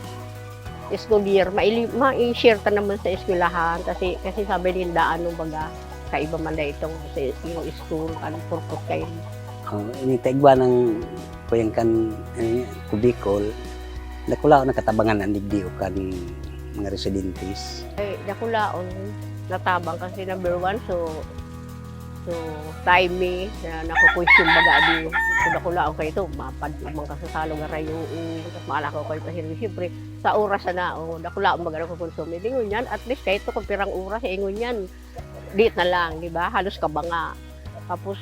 school year, maili-, mai-share ta naman sa eskwelahan kasi, kasi sabi ninda, ano, baga, kaiba man na itong sa yung school, kan purpose kayo. Oh, ini taigwa ng kuyang kan, ano niya, kubikol, dakulaon na katabangan ang digdi o kan mga residentes. Ay, dakulaon, natabang kasi number one, so, so, time eh, na nakukwestiyon baga di, so, dakulaon kayo ito, mapadumang ka sa salong arayo, tapos maalakaw kayo pa siyempre, sa oras na, o, dakulaon baga nakukonsume. Di ngunyan, at least, kahit ito kung pirang oras, eh, ngunyan, Liit na lang, di ba? Halos kabanga. Tapos,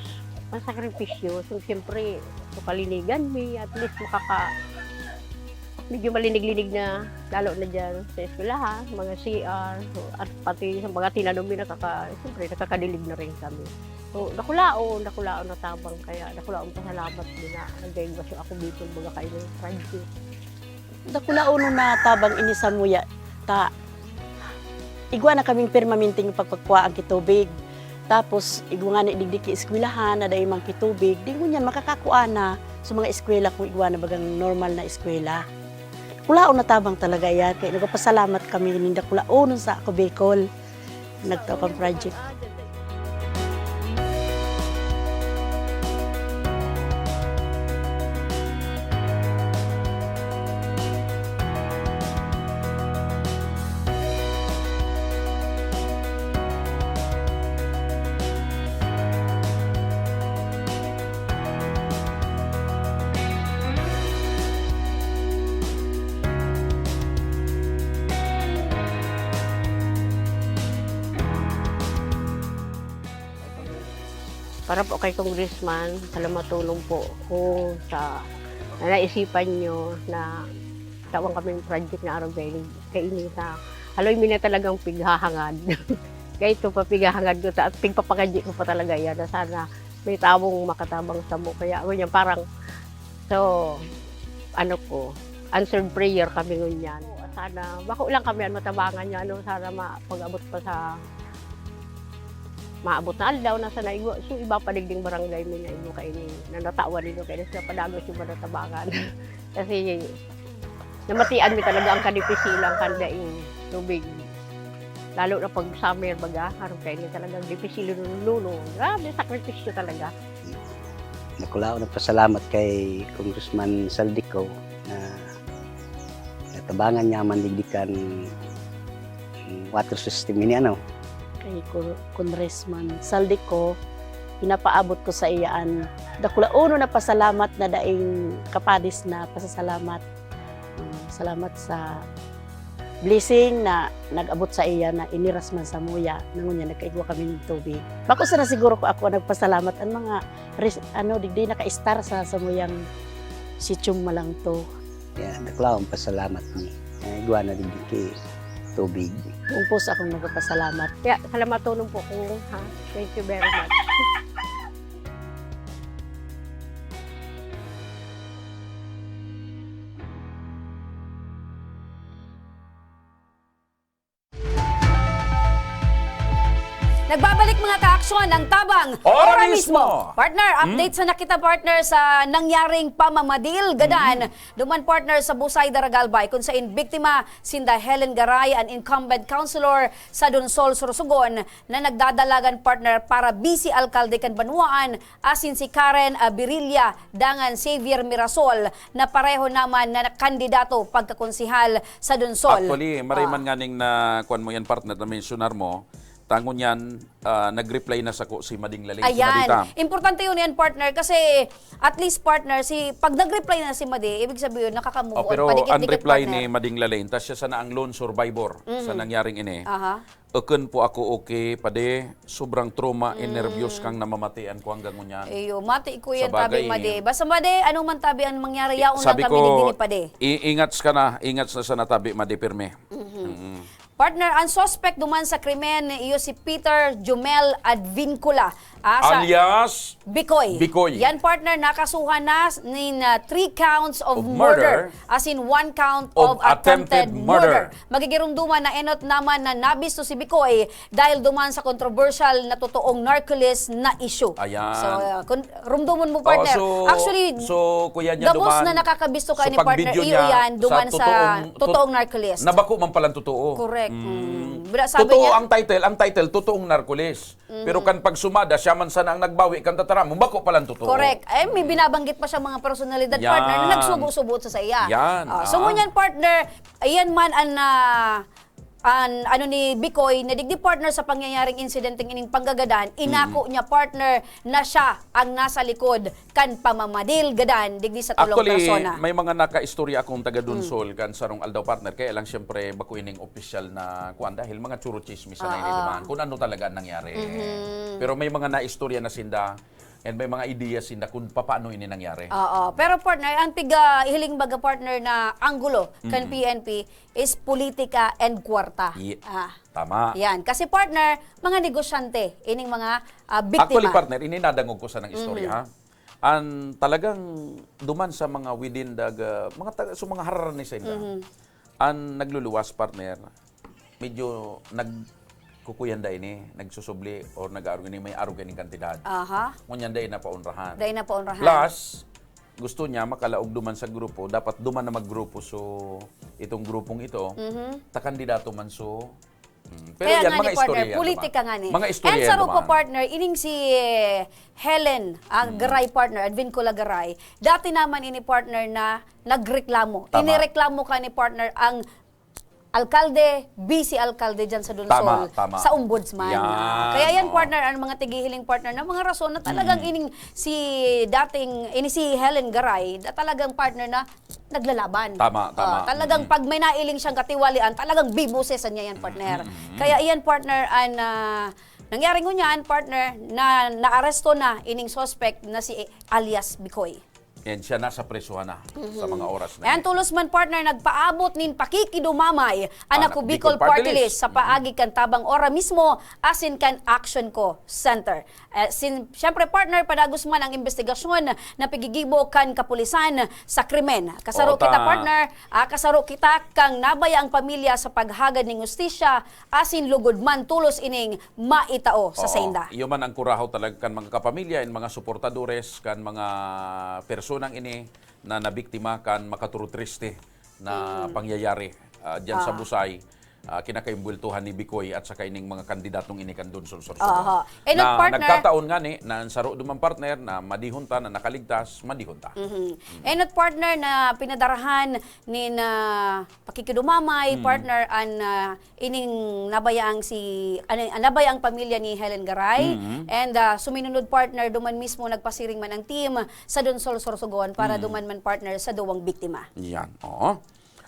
masakripisyo. So, siyempre, so, kalinigan mi, at least makaka-, medyo malinig-linig na, lalo na diyan sa eskwelahan, mga C R, so, at pati sa mga tinanom mi, nakaka-, siyempre, nakakadilig na rin kami. So, dakulaon, dakulaon na tabang, kaya dakulaon pasalamat din na nag-gaigwa siya ako dito, baga kayo ng project. Dakulaon na tabang ini samuya, ta igwa na kaming permanenteng pagpakuha ang kitubig. Tapos, igwa ngani digdi ki eskwelahan na dai man kitubig, di ngunyan makakakua na sa mga eskwela kung igwa na bagang normal na eskwela. Dakulaon na tabang talaga yan, kaya nagpapasalamat kami nin dakulaonon sa Ako Bicol. Nagtao kang project. Para po kay Congressman, salamaton po kung sa naisipan niyo na tawan kaming project na araw kaini, kaini sa haloy mi na talagang pighahangad. Kaya ito pa pighahangad ko ta-, pigpapakadyi ko pa talaga yan na sana may tawong makatabang samo. Kaya ako niyan parang, so, ano ko, answered prayer kami ngunyan. Sana, bako lang kami ang matabangan niya, ano, sana mapag-abot pa sa maabot na aldaw na sa naigwa. So, iba pa digding barangay mi naigwa kaini, na natawan nindo, kaya sila padagos yung manatabangan. Kasi, namatian mi talaga ang kadipisilan kan daing tubig. Lalo na pag summer, baga, harong kaini talagang dipisil lolo. Grabe, sakripisyo talaga. Dakulaon nagpasalamat kay Congressman Zaldy Co na natabangan niya man digdi kan water system ini, ano. Kay Con-, Congressman Zaldy Co, pinapaabot ko sa iya an dakulaonon na pasalamat na daing kapadis na pasasalamat. Ah, salamat sa blessing na nag-abot sa iya na iniras man samuya, na ngunyan nagkaigwa kami nin tubig. Bako sana siguro ko ako ang nagpasalamat, ang mga res-, ano, digdi naka-estar sa samuyang sitio Malangto. Kaya dakulaon pasalamat mi. Kaya igwa na digdi ki tubig. Buong puso akong nagpapasalamat. Kaya salamaton po ko, ha. Thank you very much. Nagbabalik, mga kaaksyon, ang Tabang Ora Ora Mismo. Mismo. Partner, Hmm? update sana kita, partner, sa nangyaring pamamadil, gadan, Hmm. duman, partner, sa Busay, Daragalbay, kung sain biktima sinda Helen Garay, an incumbent councilor sa Donsol, Sorsogon, na nagdadalagan, partner, para bisi alkalde kan banwaan, asin si Karen, ah, Birilla dangan Xavier Mirasol na pareho naman na kandidato pagkakonsehal sa Donsol. Actually, maray Ah. man nganing na, kuwan mo yan, partner, na mensionar mo, tangon yan, ah, nag-reply na sako si Mading Lalay sa Ayan. balita. Importante yun yan, partner, kasi at least, partner, si, pag nag-reply na si Madi, ibig sabihin, nakaka-move Oh, on. pero Padikit-dikit, ang reply partner. ni Mading Lalay, tas siya sana ang lone survivor sa Mhm. nangyaring ini. Aha. Ukon po ako okay, padi. Sobrang trauma and Mm. nervyos kang namamatian ko hanggang ngunyan. Iyo, mati ko yan, Sabagay, tabi Madi. eh. Basta Madi, ano man tabi ang mangyari, yaon lang Sabi kami ko, ni Dini, padi. i-, ingats ka na, ingats na sana tabi, Madi, pirme. Mhm. Mm. Partner, ang suspect duman sa krimen, iyo si Peter Jumel Advincula. Ah, sa Alias Bikoy. Bikoy. Yan, partner, nakasuhan na s-, nin, ah, three counts of Of murder, murder. as in one count Of of attempted attempted murder. murder. Magigirumduman na enot naman na nabisto si Bikoy dahil duman sa controversial na totoong narcolis na issue. Ayan. So, uh, kun-, rumdumon mo, Oo, partner. so, Actually, so, kuya niya gabos duman, na nakakabisto ka so, ni pag partner, video iyo niya, yan, sa duman sa totoong, tot-, totoong narcolis. na bako man palang totoo. Correct. Mm. Mm. Bra-, sabi Totoo niya ang title, ang title, totoong narcolis. Mhm. Pero kan pagsumada, siya man sana ang nagbawi kan tataramon, bako palang totoo. Correct. Eh, may binabanggit pa siya mga personalidad, Yan. partner, na nagsubo-subo sa, sa iya. Yan, Ah, so, ah. ngunyan, partner, ayan man ang, ah, an, ano ni Bicoy, na digdi partner sa pangyayaring insidenteng ining panggagadan, inako niya partner na siya ang nasa likod kan pamamadil gadan digdi sa tulong Actually, persona. may mga nakaistorya akong taga Dunsol kan sarong aldaw, partner. Kaya lang, siyempre, bako ining opisyal na kuwan dahil mga churochismis na Oo. nainiduman kung ano talaga ang nangyari. Mhm. Pero may mga naistorya na sinda and may mga ideya sinda kung papaano ini nangyari. Oo. Pero partner, ang tiga hiling baga partner na anggulo kan Mm. P N P is politika and kwarta. Ye- Ah. Tama. Yan. Kasi partner, mga negosyante, ining mga, ah, biktima. Actually, partner, ini nadangog ko sa nang istorya, Mhm. ha? An talagang duman sa mga within the, ga-, mga taga, so mga hararanis sa inda. Mhm. An nagluluwas, partner, medyo nagkukuyan da ini, nagsusubli or nag-aarog ini, may arog ining kantidad. Aha. Ngunyan dai na paunrahan. Dai na paunrahan. Plus, gusto niya makalaog duman sa grupo, dapat duman na maggrupo. So, itong grupong ito, Mhm. ta kandidato man, so, mm, pero Kaya yan, nga mga ni partner, istorya yan, politika duman. nga ni. Mga istorya And yan, sa Rupo duman. partner, ining si, eh, Helen, ah, Mm. Garay partner, Advincula Garay, dati naman ini partner na nagreklamo. Tama. Inireklamo ka ni partner ang alkalde, vice alkalde dyan sa Dunsol, Tama, tama. sa ombudsman. Yan, Kaya yan, oo. partner, ang mga tigihiling partner na mga rason na talagang Mm. ining si dating, ini si Helen Garay, na talagang partner na naglalaban. Tama, tama. Ah, talagang Mm. pag may nailing siyang katiwalian, talagang bibosesan niya yan, partner. Mm, mm, mm. Kaya iyan, partner, an, ah, nangyari ngunyan, partner, na naaresto na ining suspect na si alias Bicoy. And siya nasa presuhan na sa Mhm. mga oras na Ayan, yan. tulos man, partner, nagpaabot nin pakikidumamay ang Ah, Ako Bicol Bicol Party Party List List. sa Mhm. paagi kan Tabang Ora mismo asin kan Action Co Center. Eh, sin-, siyempre, partner, padagos man ang investigasyon na pigigibo kan kapulisan sa krimen. Kasaro Oo, kita, ta- partner, ah, kasaro kita kang nabaya ang pamilya sa paghagad ning hustisya, asin lugod man tolos ining maitao sa Oo. sainda. Iyo man ang kurahaw talaga kan mga kapamilya and mga suportadores kan mga personang ini na nabiktima kan makaturutriste na Mm. pangyayari, ah, diyan sa Ah. Busay, ah, kinakaimbweltuhan ni Bicoy at saka ining mga kandidatong ini kan Dunsol, Sorsogon. Aha. Eh, no, Na partner. nagkataon nga ni, na ang saro duman partner na madihon ta, na nakaligtas, madihon ta. Mhm. Mm. Eh, not partner na pinadarahan ni na pakikidumamay, Mm. partner, an, ah, ining nabayaang si, ano, nabayaang pamilya ni Helen Garay. Mm. And, ah, suminunod, partner, duman mismo nagpasiring man ang team sa Dunsol, Sorsogon para Mm. duman man, partner, sa duwang biktima. Yan, oo.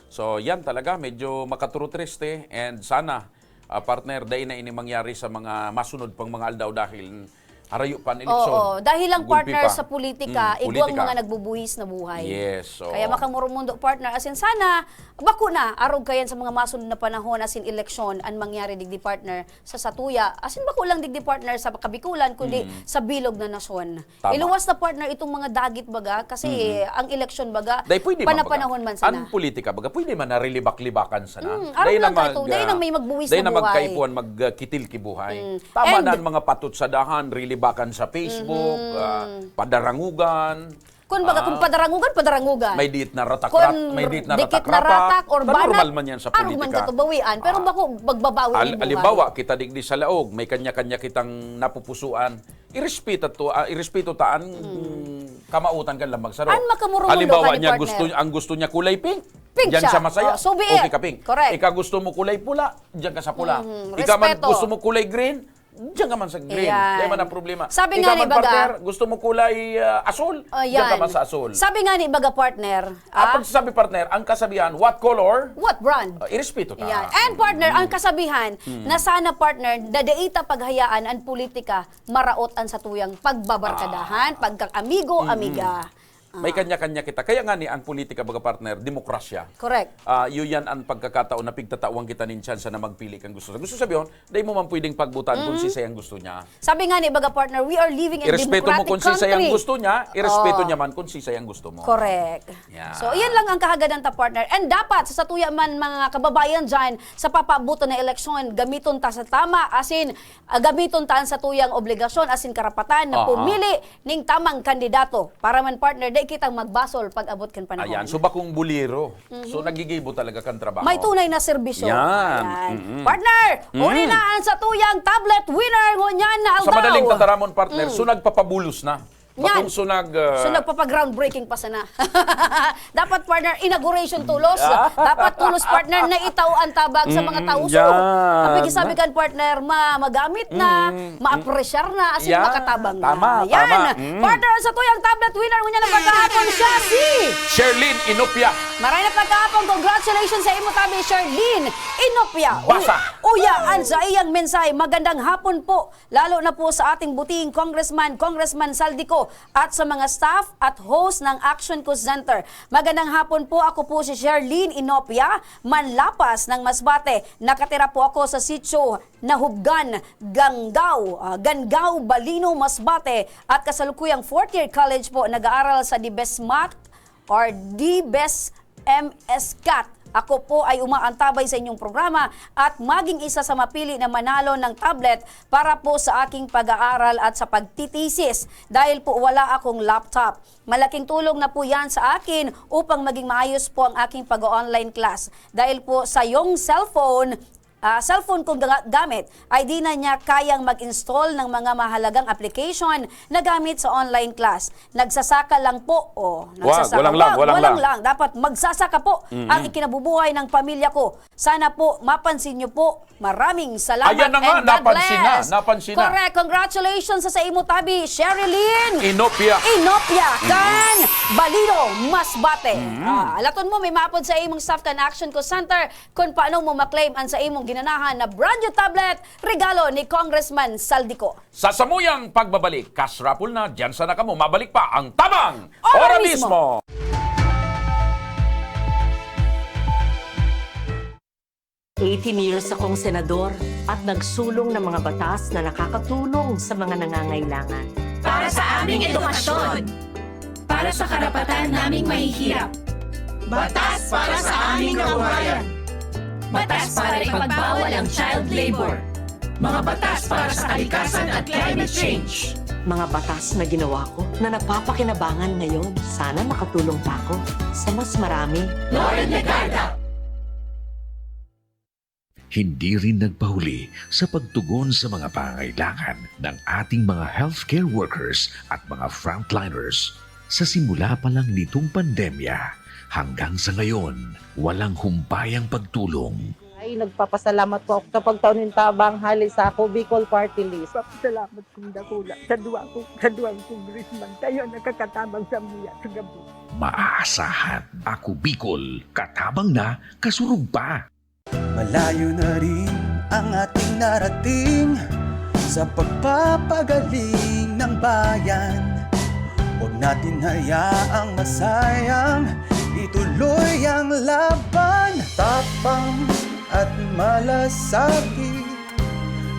So, yan talaga, medyo makaturutriste and sana, ah, partner, dai na ini mangyari sa mga masunod pang mga aldaw dahil harayo pa ang eleksyon. Oo, dahil lang, Gulpi partner, pa. sa politika, Mm, igwang politika. mga nagbubuhis na buhay. Yes, oo. Kaya makamurumundo, partner, asin sana, bako na, arog kayan sa mga masunod na panahon, asin eleksyon, an mangyari digdi, partner, sa satuya. Asin bako lang digdi, partner, sa Kabikulan, kundi Mm. sa bilog na nasyon. Tama. Iluwas na, partner, itong mga dagit baga, kasi Mm. ang eleksyon baga, Dai, pwede man baga. panapanahon man sana. Ang politika baga, pwede man na rilibak-libakan sana. Mm, Dai arog lang naman, ka ito. Dai ah, nang may magbuwis dai na na buhay. magkaipuhan, magkitil ki buhay. Mm. Tama And na ang mga patutsadahan, rilibakan sa Facebook, Mhm. ah, padarangugan. Kun baga, Ah. kung padarangugan, padarangugan. May diit na ratak-rat-, Kun may diit na dikit na ratak-ratak, ratak or ah, normal banat, man yan sa arog man politika. katubawian. Pero Ah. bako, magbabawi Al-, ang buhay. alimbawa, kita digdi sa laog, may kanya-kanya kitang napupusuan. Irespeto to, ah, irespeto ta an Mm. kamautan kan lambang saro. An makamurumundo Halimbawa ka ni niya, partner. gusto, ang gusto niya kulay pink, Pink diyan siya. siya masaya. Oh, so be it. Okay ka pink. Correct. Ika gusto mo kulay pula, diyan ka sa pula. Mhm. Ika man Respeto. gusto mo kulay green, diyan ka man sa green. Ayan. Di man ang problema. Sabi Ika nga ni man, baga, partner, gusto mo kulay, ah, asul, Oh, diyan ka yan. man sa asul. Sabi nga ni baga, partner, Ah, ah? pag sabi, partner, ang kasabihan, what color? What brand? Ah, irespeto ta. Yan. And partner, ang Mm. kasabihan Mm. na sana, partner, na dai ta paghayaan ang politika, maraot an satuyang pagbabarkadahan, Ah. pagka-amigo, Mm. amiga. May Ah. kanya-kanya kita. Kaya nga ni ang politika, baga, partner, demokrasya. Correct. Ah, iyo yan ang pagkakataon na pigtatawan kita nin tsansa na magpili kang gusto. Gusto sabihin, dai mo man pwedeng pagbutan kung Mhm. sisay ang gusto niya. Sabi nga ni baga, partner, we are living in Irespeto mo democratic kung sisay ang country. gusto niya, irespeto Oh. niya man kung sisay ang gusto mo. Correct. Yeah. So, iyan lang ang kahagadan ta, partner. And dapat, sa satuya man, mga kababayan dyan, sa papaabutan na eleksyon, gamiton ta sa tama, asin, ah, gamiton ta ang satuyang obligasyon, asin karapatan na Aha. pumili ning tamang kandidato. Para man, partner, dai kitang magbasol pag-abot kan panahon. Ayan, so bakong buliro. So, Mhm. nagigibo talaga kan trabaho. May tunay na serbisyo. Yan. Ayan. Mm-mm. Partner, Mm. huli na ang satuyang tablet winner ngunyan na Sa aldaw. madaling tataramon, partner, Mm. so nagpapabulos na. Yan. Patungso nag, ah, So, nagpapa-groundbreaking pa sana. Dapat, partner, inauguration tulos. Ah. Dapat tulos, partner, na itao ang tabang sa mga Mm, tao. So, yan. Ang pagkasabi kan, partner, ma-, magamit na, Mm, mm. ma-appreciate na, as in, Yan. makatabang Tama, na. Yan. tama. Mm. Partner, sa tuyang tablet winner, ngunyan na pagkahapon siya, si Sherlyn Inopia. Maray na pagkahapon, congratulations sa imo tabi, Sherlyn Inopia. Basa. Uy, uya, an sa iyang mensahe, "Magandang hapon po, lalo na po sa ating butihing congressman, Congressman Saldico, at sa mga staff at host ng Action Ko Center. Magandang hapon po, ako po si Sherlyn Inopia, Manlapas ng Masbate. Nakatira po ako sa sitio Nahubgan, Ganggao, ah, Ganggao, Balino, Masbate, at kasalukuyang fourth year college po, nag-aaral sa Dibesmat or Dibes M S cat. Ako po ay umaantabay sa inyong programa at maging isa sa mapili na manalo ng tablet para po sa aking pag-aaral at sa pagtitisis dahil po wala akong laptop. Malaking tulong na po yan sa akin upang maging maayos po ang aking pag-online class. Dahil po sa iyong cellphone, ah, cellphone kong ga-, gamit, ay di na niya kayang mag-install ng mga mahalagang application na gamit sa online class. Nagsasaka lang po." O, Wag, nagsasaka. walang lang, Wag, walang walang lang. lang. Dapat magsasaka po Mm-mm. ang ikinabubuhay ng pamilya ko. Sana po mapansin niyo po. Maraming salamat Ayan na nga, and God napansin na, bless. napansin na. Correct. Congratulations sa, sa imo tabi, Sherilyn Inopia. Inopia, Mm-mm. kan Balino, Masbate. Mm-mm. Ah, alaton mo, may maapod sa imong staff kan Action Ko Center. Kun paano mo ma-claim an sa imong ginanahan na brand new tablet, regalo ni Congressman Saldico. Sa samuyang pagbabalik, cash raffle na, diyan sana kamo. Mabalik pa ang Tabang Ora Ora mismo! mismo! Eighteen years akong senador at nagsulong ng mga batas na nakakatulong sa mga nangangailangan. Para sa aming edukasyon. Para sa karapatan naming mahihirap. Batas para sa aming kabuhayan. Batas para ipagbawal ang child labor. Mga batas para sa kalikasan at climate change. Mga batas na ginawa ko na napapakinabangan ngayon. Sana makatulong pa ako sa mas marami. Loren Legarda. Hindi rin nagpahuli sa pagtugon sa mga pangangailangan ng ating mga healthcare workers at mga frontliners. Sa simula pa lang nitong pandemya, hanggang sa ngayon, walang humpay ang pagtulong. Ay, nagpapasalamat po ako sa pagtao nin tabang hali sa Ako Bicol Party List. Papasalamat kong dakula sa duwa ko, sa duwang congressman. Kayo nakakatabang sa mga sa gabi. Maaasahan, Ako Bicol, katabang na, kasurog pa. Malayo na rin ang ating narating sa pagpapagaling ng bayan. Huwag natin hayaang masayang ituloy ang laban. Tapang at malasakit,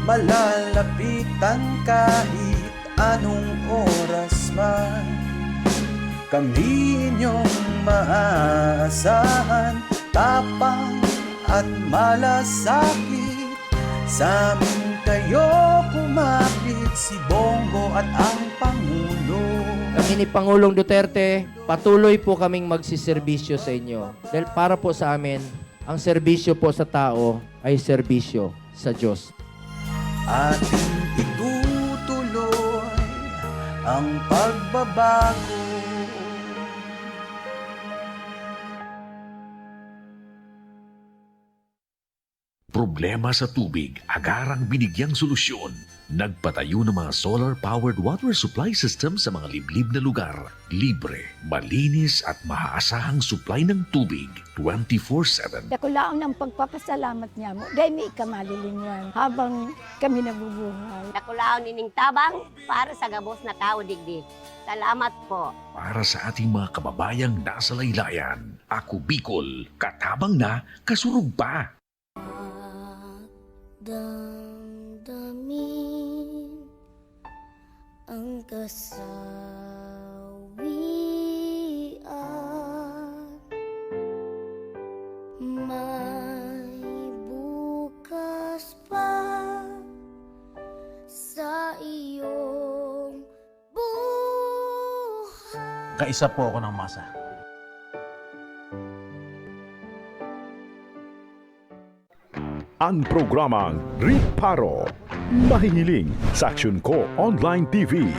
malalapitan kahit anong oras man. Kami inyong maaasahan, tapang at malasakit. Sa amin kayo kumapit, si Bongo at ang Pangulo. Kami ni Pangulong Duterte, patuloy po kaming magsiserbisyo sa inyo. Dahil para po sa amin, ang serbisyo po sa tao ay serbisyo sa Diyos. Ating itutuloy ang pagbabago. Problema sa tubig, agarang binigyang solusyon. Nagpatayo ng mga solar-powered water supply system sa mga liblib na lugar. Libre, malinis at maaasahang supply ng tubig, twenty-four seven. Dakulaon ang pagpapasalamat niamo, dahil may ika malilinwan. Habang kami nabubuhay. Dakulaon ining tabang para sa gabos na tawo digdi. Salamat po. Para sa ating mga kababayang nasa laylayan, Ako Bicol, katabang na, kasurog pa. Damdamin ang kasawian. May bukas pa sa iyong buhay. Kaisa po ako ng masa. Ang programang Riparo, mahihiling sa Aksyon Ko Online T V.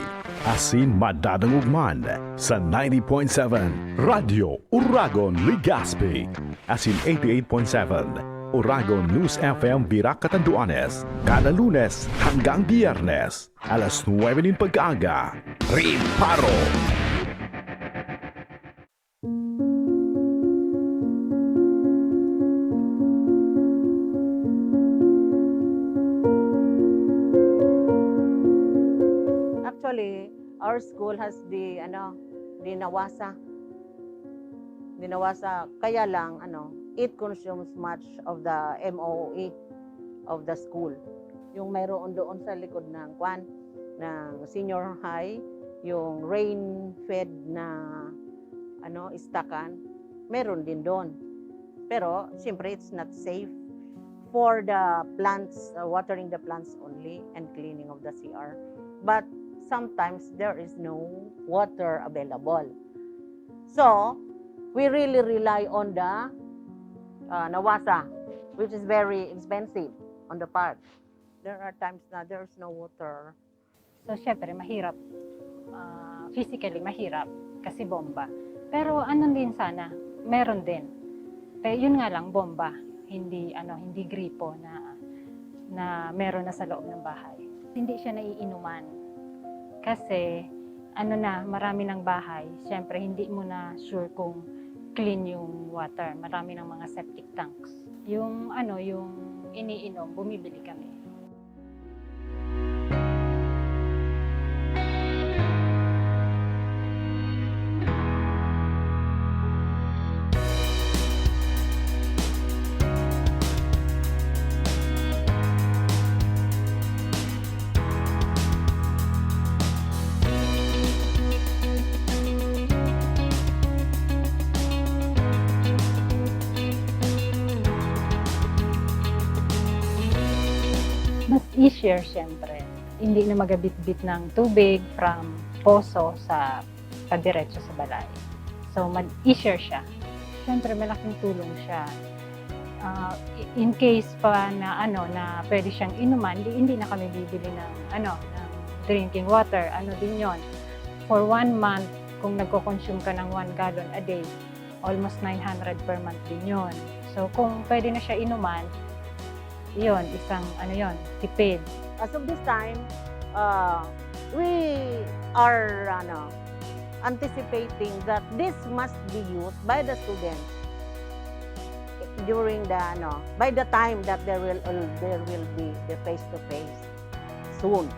Asin madadangog man sa ninety point seven Radyo Uragon, Legazpi, asin eighty-eight point seven Uragon News F M, Virac, Catanduanes, kada Lunes hanggang Biyernes, alas nuebe nin pagkaaga. Reparo! Actually, our school has the, ano, the Nawasa. The Nawasa, kaya lang, ano, it consumes much of the M O E of the school. Yung mayroon doon sa likod ng, kwan, ng senior high, yung rain-fed na, ano, istakan, meron din doon. Pero, siyempre, it's not safe for the plants, uh, watering the plants only and cleaning of the C R. But sometimes, there is no water available. So, we really rely on the, uh, Nawasa, which is very expensive on the park. There are times na there's no water. So, syempre, mahirap, ah, physically mahirap kasi bomba. Pero ano din sana, meron din. Pe-, yun nga lang, bomba, hindi, ano, hindi gripo na, na meron na sa loob ng bahay. Hindi siya naiinuman. Kasi, ano na, marami ng bahay, syempre, hindi mo na sure kung clean yung water. Marami ng mga septic tanks. Yung, ano, yung iniinom, bumibili kami. Mas easier, syempre. Hindi na magabitbit ng tubig from poso sa padiretso sa balay. So, mag-easier siya. Siyempre, malaking tulong siya. Ah, i-, in case pa na, ano, na pwede siyang inuman, di, hindi na kami bibili ng, ano, ng drinking water. Ano din yon? For one month, kung nagko-consume ka ng one gallon a day, almost nine hundred per month din yon. So, kung pwede na siya inuman, yon, isang, ano yon, tipid. As of this time, uh, we are, ano, anticipating that this must be used by the students during the, ano, by the time that there will, there will be the face-to-face soon.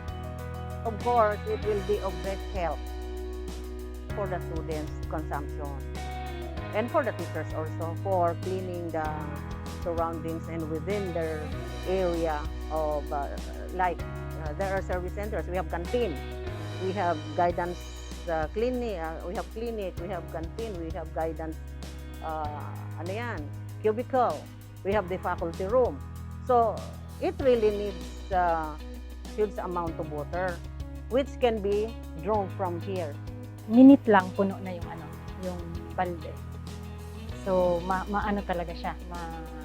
Of course, it will be of great help for the students' consumption and for the teachers also for cleaning the surroundings and within their area of, uh, like, uh, there are service centers, we have canteen, we have guidance, uh, clinic, uh, we have clinic, we have canteen, we have guidance, uh, ano yan, cubicle. We have the faculty room. So, it really needs, uh, huge amount of water, which can be drawn from here. Minute lang, puno na yung, ano, yung balde. So, ma-, maano talaga siya, ma-,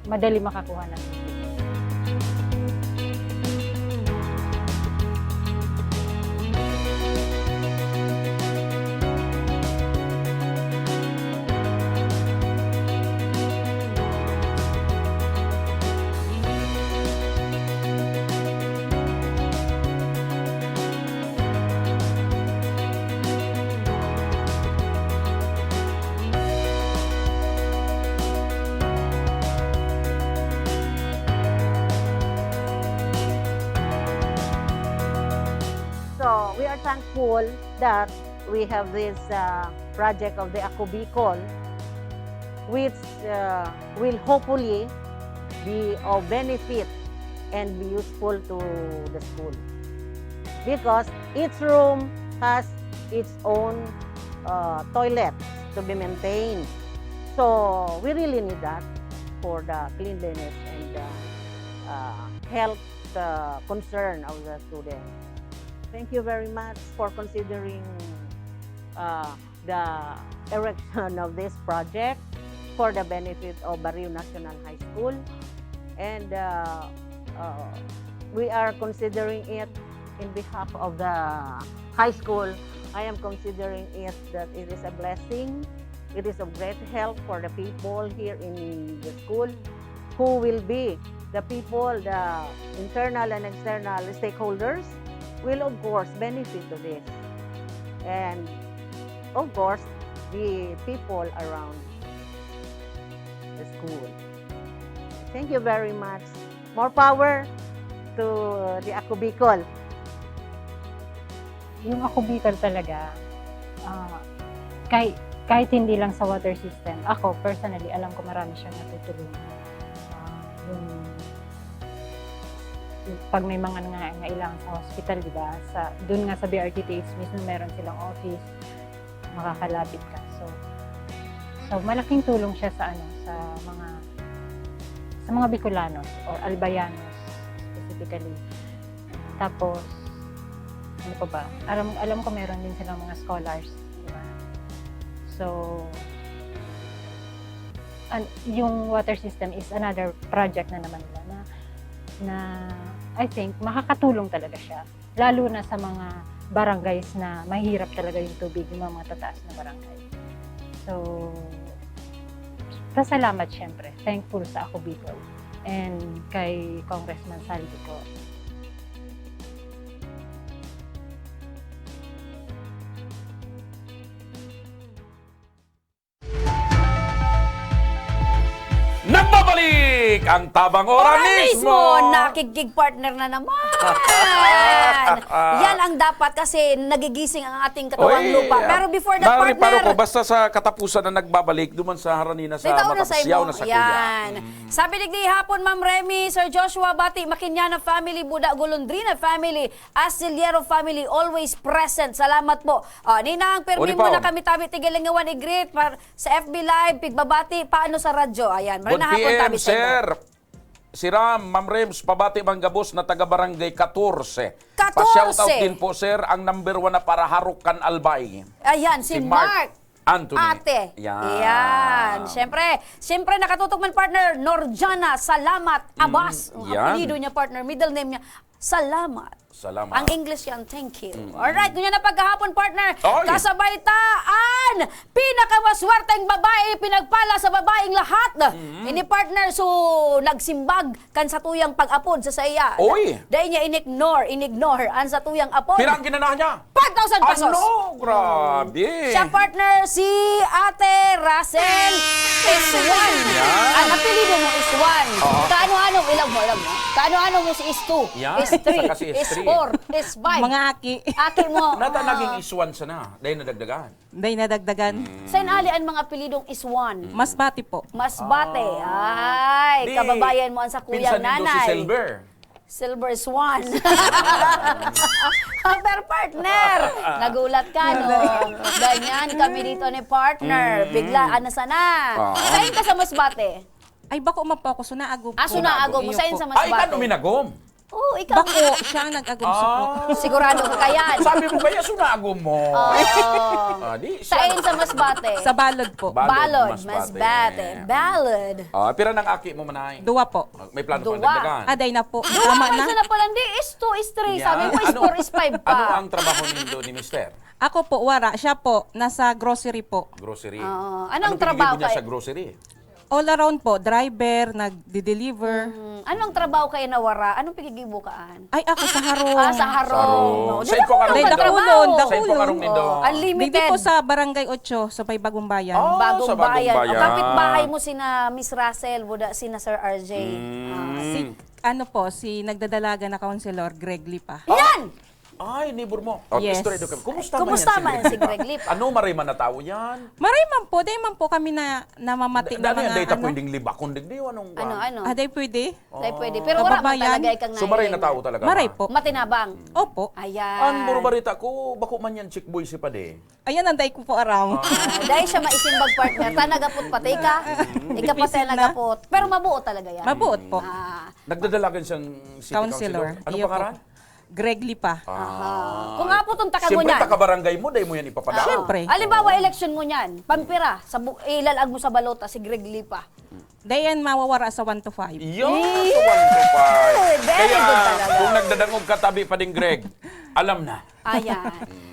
madali makakuha ng tubig. So, we are thankful that we have this, uh, project of the Ako Bicol, which, uh, will hopefully be of benefit and be useful to the school. Because each room has its own, uh, toilet to be maintained. So, we really need that for the cleanliness and, uh, uh, health, uh, concern of the students. Thank you very much for considering, uh, the erection of this project for the benefit of Barrio Nacional High School. And, uh, uh, we are considering it In behalf of the high school, I am considering it that it is a blessing. It is of great help for the people here in the school who will be the people, the internal and external stakeholders will of course benefit to this. And of course, the people around the school. Thank you very much. More power to the Ako Bicol. Yung Ako Bicol talaga, ah, kahit, kahit hindi lang sa water system, ako personally, alam ko marami siyang natutulungan. Ah, yung, yung pag may mga nangangailangan sa hospital, di ba? Sa, doon nga sa B R T T H mismo, meron silang office, makakalapit ka. So, so malaking tulong siya sa ano, sa mga sa mga Bicolanos or Albayanos specifically. Tapos, ano pa ba? Alam, alam ko meron din silang mga scholars, di ba? So, an, yung water system is another project na naman nila na, na I think makakatulong talaga siya. Lalo na sa mga barangays na mahirap talaga yung tubig, yung mga matataas na barangay. So, pasalamat syempre. Thankful sa Ako Bicol and kay Congressman Saldi po. Nagbabalik ang Tabang Ora mismo! Nakikig-partner na naman! Yan ang dapat kasi nagigising ang ating katawang Oy, lupa. ah, Pero before that, nareparo partner, ko, basta sa katapusan na nagbabalik, duman sa harani na sa May taon na sa makapasyaw imo. na sa kuya. Yan. Sabi digdi hapon, Ma'am Remy, Sir Joshua, bati, Makinyana family, Buda Golondrina family, Astillero family, always present. Salamat po. Oh, Ninang, permi Uli mo pa, na oh. kami tabi, tigilingawan, i-greet par, sa F B Live, pigbabati, paano sa radyo? Ayan, Good marinahapon P M, tabi sa inyo. Sir. Si Ram, Ma'am Rems, pabati man gabos na taga Barangay katorse. Katorse. Pa-shoutout din po, sir, ang number one na paraharok kan Albay. Ayan, si, Si Mark. Mark Anthony. Ate. Yan. Yan. Siyempre, siyempre nakatutok man, partner, Norjana Salamat Abas. Ang yan. Apelyido niya, partner, middle name niya, Salamat. Salamat. Ang English yan, thank you. Alright, ngunyan na pagkahapon, partner. Oy. Kasabaytaan! Pinakamaswerteng babae, pinagpala sa babaeng lahat. Ini, partner, so nagsimbag kan satuyang pag-apod sa saiya. Oy. Dahil niya in-ignore, in-ignore ang satuyang apod. Pira ang ginanahan niya? Five thousand pesos. Ano? Grabe. Siya, partner, si Ate Rachel Iswan. Yan. Ang apelido mo, Iswan. Oo. Kaano-ano, ilag mo, ilag mo. Kaano-ano mo si Istu, Yan. Istri, Saka si Istri. Isor, Isbay. Mga aki. Aki mo. Nata Ah. Naging Iswan sana. Dahil nadagdagan. Day nadagdagan. Saan ali ang mga apelidong Iswan? Masbate po. Masbate. Ah. Ay, Di, kababayan mo ang sakuyang pinsan nindo si nanay. Silver. Silver Swan. Pero partner, nagulat ka, no? Ganyan kami dito ni partner. Bigla, ano sana? Ah. Sain ka sa Masbate? Ay, bako man po ako. Sunaagom po. Ah, Sunaagom. Iyo Sain po. sa Masbate? Ay, kano minagom? Oo, ikaw. Bako, siya ang nag-agom sa po. Sigurado ka yan. Sabi mo kaya Sunaagom mo. Oo. Ah, di, Sain sa Masbate? Sa Balod po. Balod, Balod, Masbate. Masbate. Balod. Ah, pira nang aki mo, manay? Dua po. May plano pang Dua. dagdagan? Aday na po. Duwa Tama man na. Sila pala, hindi. Isto, istri. Yan. Sabi mo, is Ano- four, is five pa. Ano ang trabaho nindo ni Mister? Ako po, wara. Siya po, nasa grocery po. Grocery. Oo. Anong Anong trabaho pinigibo niya kay- sa grocery? All around po. Driver, nagdi-deliver. Hmm, anong trabaho kayo na wara? Anong pigigibo kaan? Ay, ako sa harong. Ah, sa harong. Harong. No? Sa ipo karong Day, nindo? dakulon, Sa ipo dakulon. karong nindo? Oh, unlimited. Didi po sa Barangay Ocho, sa may Bagong Bayan. Oh, Bagong sa Bagong Bayan. Bayan. Ang kapitbahay mo sina Miss Russell, buda sina Sir R J. Mm. Ah. Si, ano po, si nagdadalaga na counselor, Greg Lipa. Yan! Ay, neighbor mo. Oh, Yes. Istorya daw kami. Kumusta, Kumusta man man yan si si Greg Greg Lipa? Lipa? Ano, maray man na tao yan? Maray man po, day man po kami na namamati Da- na dami mga yan, day ta ano. pwedeng libakon, digdi, anong Ano, ano? Ah, day pwede? Day pwede. Pero wala man Kababayan. talaga ikang So, maray na nailing. tao talaga, Maray ma? po. Matinabang. Opo. Ayan. Ang buro barita ko, bako man yan, chick boy si Pade. Ayan, anday ko po aram. Ah, dahil siya maisimbag partner, ta nagapot pati ka. Ika pati Difícil na. Nagapot. Pero mabuo talaga yan. Mabuot po. Ah, Nagdadalagan siyang city Counselor. councilor. Ano Iyo po. Pangaran? Greg Lipa. Aha. Kung apo tong takan mo Siyempre, niyan. Taga-barangay mo, dahil mo yan ipapadaan. Oo. Siyempre. Halimbawa, eleksyon mo niyan. Pampira, sa bu- ilalag mo sa balota si Greg Lipa. Dayan mawawara sa one to five. Yun, sa one to five. Very Kaya, good talaga. Kung nag, Nadangog ka tabi, Pading Greg. Alam na. Ayan.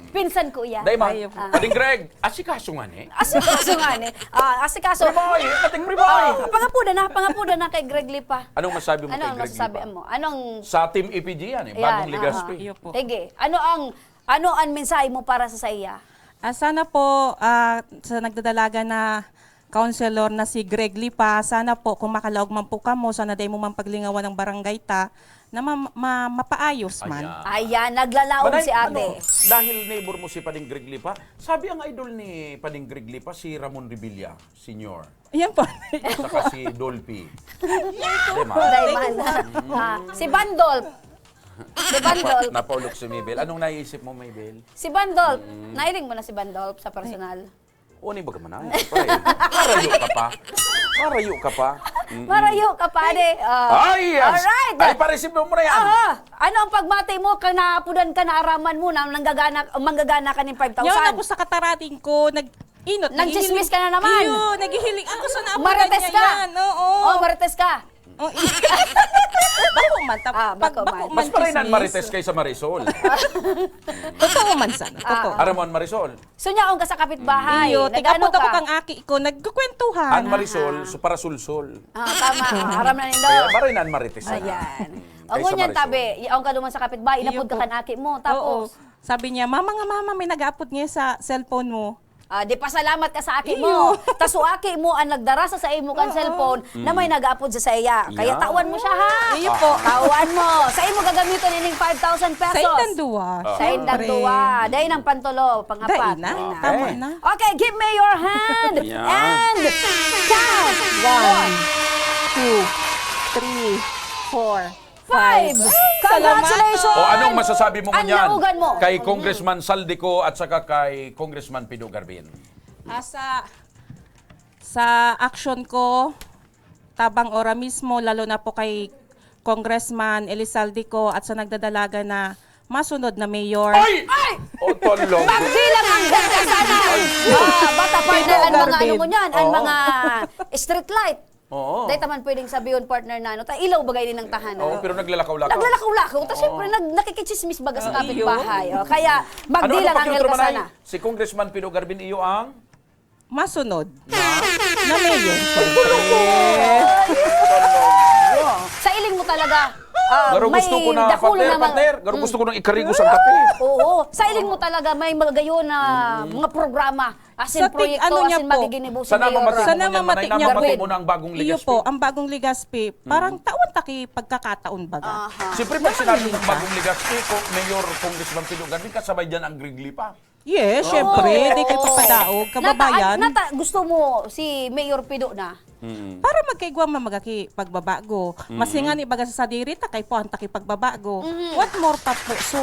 Pinsan ko yan. Dai ma. Ayun. Ah. Pading Greg, asikaso nga ni. Asikaso nga ni. Ah, asikaso. Primoy! Kating Primoy! Ah, pangapuda na, pangapuda na kay Greg Lipa. Anong masabi mo Ano kay ang Greg masasabi Lipa? mo? Anong Sa Team E P G yan eh, Yan, bagong aha. Legazpi. Iyo po. Sige, ano ang, ano ang mensahe mo para sa, sa iya? Ah, sana po, ah, sa nagdadalaga na counselor na si Greg Lipa, sana po kung makalaog man po kamo, sana dai mo man paglingawan ang barangay ta, na ma-, ma-, mapaayos man. Ayan. Ayan, naglalaog Manay, si ate. ano, dahil neighbor mo si Pading Greg Lipa, sabi ang idol ni Pading Greg Lipa, si Ramon Revilla Senior. Ayan po. At saka si Dolphy. Di ba? Dai man. Ah, si Bandolp. Si Bandolp. Napa-, napaulok si Mabel. Anong naisip mo, Mabel? Si Bandolp. Mm. Nailing mo na si Bandolp sa personal? Uni ba ka man, ay, pre? Marayo ka pa. Marayo ka pa. Mm-mm. Marayo ka pa, de. Ah. Ay, yes. Alright. Ay, parisip mo na yan. Aha. Ano ang pagmati mo? Kang naapudan ka, naaraman mo na nanggagana, manggagana ka ning five thousand? Yaon ako sa katarading ko, nag-inot, Nagchismis naghihiling. ka na naman. Iyo, naghihiling ako sa naapudan Marites niya ka. yan. Oo. Oh, marites ka. Oh, i- Bako man, tap-, Ah, bako pag bako man. man, Mas pare nan chismis. Marites kaysa Marisol. Totoo man sana, Ah, totoo. ah. Aram mo an Marisol? So, nyaon ka sa kapitbahay. Iyo, Nag-ano tig-apod ako ka? kang aki ko, nagkukwentuhan. An Marisol, Aha. so para sulsol. Ah, tama. Ah, aram na nindo. Kaya pare nan Marites sana. Ayan. Mm, O, kaysa ngunyan, Marisol. tabi, yaon ka duman sa kapitbahay, Iyo inapod ka po. kan aki mo, Oo. tapos? Sabi niya, "Mama nga, mama, may nag-aapod ngayon sa cellphone mo." Ah, di pasalamat ka sa aki Iyo. mo. Tas so aki mo ang nagdara sa saimo kan Oo. cellphone na may Mm. nag-aapod sa saya. Kaya Yeah. tawan mo siya, ha? Iyo po. Tawan mo. Saimo gagamiton ining five thousand pesos. Sa indang duwa, Ah. Sa indang syempre. duwa. Dai nang pantulo, pangapat. Dai na. Dai na. Tama na. Okay, give me your hand. Yeah. And count. One, two, three, four, Five. Five. Congratulations! Salamat. O, anong masasabi mo Ang ngunyan naugan mo. kay Mm. Congressman Zaldy Co at saka kay Congressman Pido Garvin? Ah, sa, sa action ko, tabang ora mismo, lalo na po kay Congressman Elizalde Co at sa nagdadalaga na masunod na mayor. Ay! Ay! O, tolong. Pagbilang hanggang ka sana. Ay. Ah, bata partner, Pido ang mga ano Garvin. mo niyan, ang Oo. mga street light. Oo. Dai ta man pwedeng sabihon, partner, na ano, ta ilaw bagay ni nang tahanan. Oo, pero naglalakaw-lakaw. Ta, Oo. syempre, nag-, nakikichismis baga sa Ah, iyo. kapitbahay. O, kaya, Ano, ano magdilang pa ang kinutro Elka man ay? sana. Si Congressman Pido Garvin, iyo ang? Masunod. Na? Na mayor, syempre. Sa iling mo talaga, ah, Garo may gusto ko na, dakul partner, na mga partner. Garo Mm. gusto ko ng ikarigos ang kape. Oo. Sa iling mo talaga, may magayon na Mm. mga programa. As in, Sa tig-, proyekto, ano as niya in, po? magiginibo si Sana Mayor. mamati Sana mo niyan, mamati Manay, na niya mamati po. mo na ang bagong Iyo Legazpi. po, ang bagong Legazpi, parang Mm. taon taki pagkakataon baga. Aha. Siyempre, pag Naman sinabi yun mong ka. bagong Legazpi, kung Mayor, Congressman Pido Garvin, kasabay dyan ang Greg Lipa. Yes, Oo. syempre, di kayo papadaog, Nata-, kababayan. nata-, gusto mo si Mayor Pido na? Mm. Para magkaigwa man magaki pagbabago. Mm. Masinga ni baga sa sadiri, ta kay po ang taki pagbabago. Mm. What more pa po? So,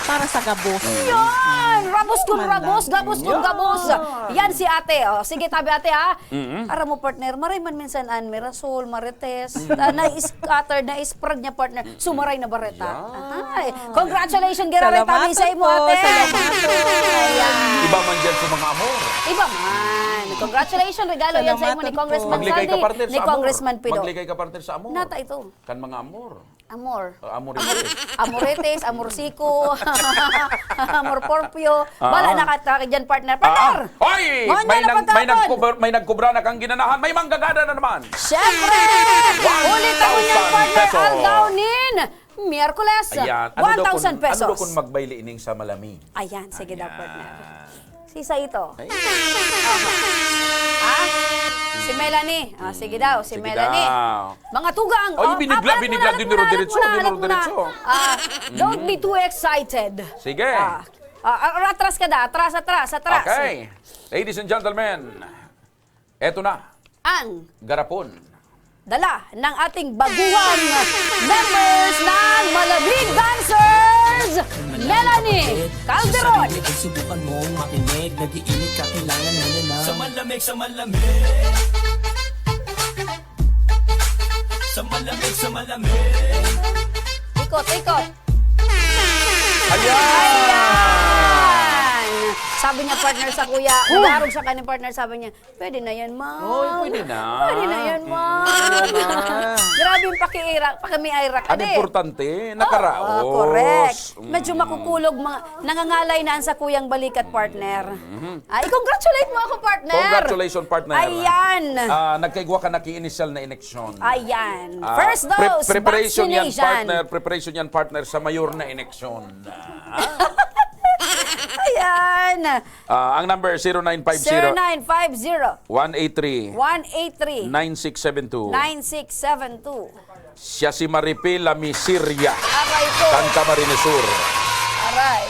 para sa gabos. Mm. Yan! Rabos kun Man rabos, lang. gabos kun Yan. gabos. Yan si ate, oh. Sige, tabi ate, ha? Mm. Aram mo, partner, maray man minsan an Mirasol, Marites, Mm. ah, na-scatter, na-spread niya, partner. Sumaray na bareta. Yan. Ay, congratulations, giraray Salamat tabi sa imo, po. ate. Salamat po. Ayan. Iba man dyan sa mga amor. Iba man. Congratulations, regalo yan sa imo ni Salamat po. Congressman Magligay ka, Zaldy, partner, ni sa amor. Congressman Pido. Magligay ka, partner, sa amor. Nata ito. Kan mga amor. Amor. Ah, amor ito eh. Amoretes, amor siko, amor porpio. Ah. Bala na ka, ka dyan, partner. Ah. Partner! Hoy! Ngon May na nag-, may pagkapon! nagkubra, may nagkubra na kang ginanahan. May manggagana na naman. Siyempre! One Ulit ako niyan, thousand partner. pesos. Aldaw nin Miyerkules, Ayan. Ano daw one thousand kung, ano daw pesos. kung magbayli ining sa malami? Ayan, sige daw, Ayan. partner. Sisa ito. Ay. Aha. Ah? Si Melanie. Ah, sige daw, si Sige Melanie. daw. Mga tugang. Ay, Oh, binigla, ah, alam mo binigla, na, alam mo dinuro na, alam diretso, mo na, dinuro alam mo na. diretso. Ah, don't be too excited. Sige. Ah, ah, ah, atras ka da, atras, atras, atras. Okay. Ladies and gentlemen, eto na. Ang Garapon. dala ng ating baguhang members ng Malamig Dancers, Melanie Calderon. Sa sarili ay subukan mong makinig. Nag-iinit ka, kailangan mo na lang. Sa malamig, sa malamig. Sa malamig, sa malamig. Ikot, ikot. Ayan! Ayan! Sabi niya, partner, sa kuya, nag-aarog siya kaning partner, sabi niya, "Pwede na yan, ma'am." Oy, pwede na. "Pwede na yan, ma'am." Pwede na. Grabe yung pakiira-, pakimiaira ka, Ang di. importante, nakaraos. Oo, correct. Mm. Medyo makukulog, mga, nangangalay na ang sakuyang balikat, partner. Mhm. Ah, i-congratulate mo ako, partner. Congratulations, partner. Ayan. Ah, nagkaigwa ka na ki initial na eleksyon. Ayan. Ah, First pre-, dose, preparation yan, vaccination. Partner. Preparation yan, partner, sa mayor na eleksyon. Ah. Ayan. Ah, ang number, zero nine five zero, Zero nine five zero, one eight three, one eight three, nine six seven two. Nine six seven two. Siya si Marife Lamiseria. Aray ko. Kan Camarines Sur. Aray.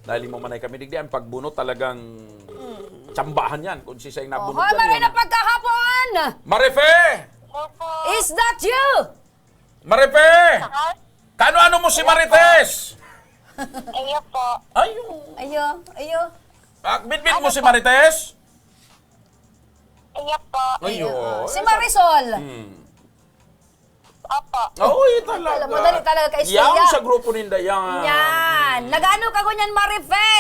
Dahil mo manay kami, digdi, ang pagbunot talagang tsambahan yan. Kung si Seng Oh, nabunot hoy, yan, Marina, yan. Pagkahapon! Marife! Opo. Is that you? Marife! Saan? Kano-ano mo si Marites? Iyo po. Ay, oh. Ayo, ayo. Ah, bitbit Ano mo si po? Marites? Iyo po. Ay, Ayo. oh. Si Marisol. Hmm. Opo. Oy, talaga. Madali talaga ka istorya. Yan sa grupo ninda yan. Yan. Nag-ano ka ngunyan, Marife?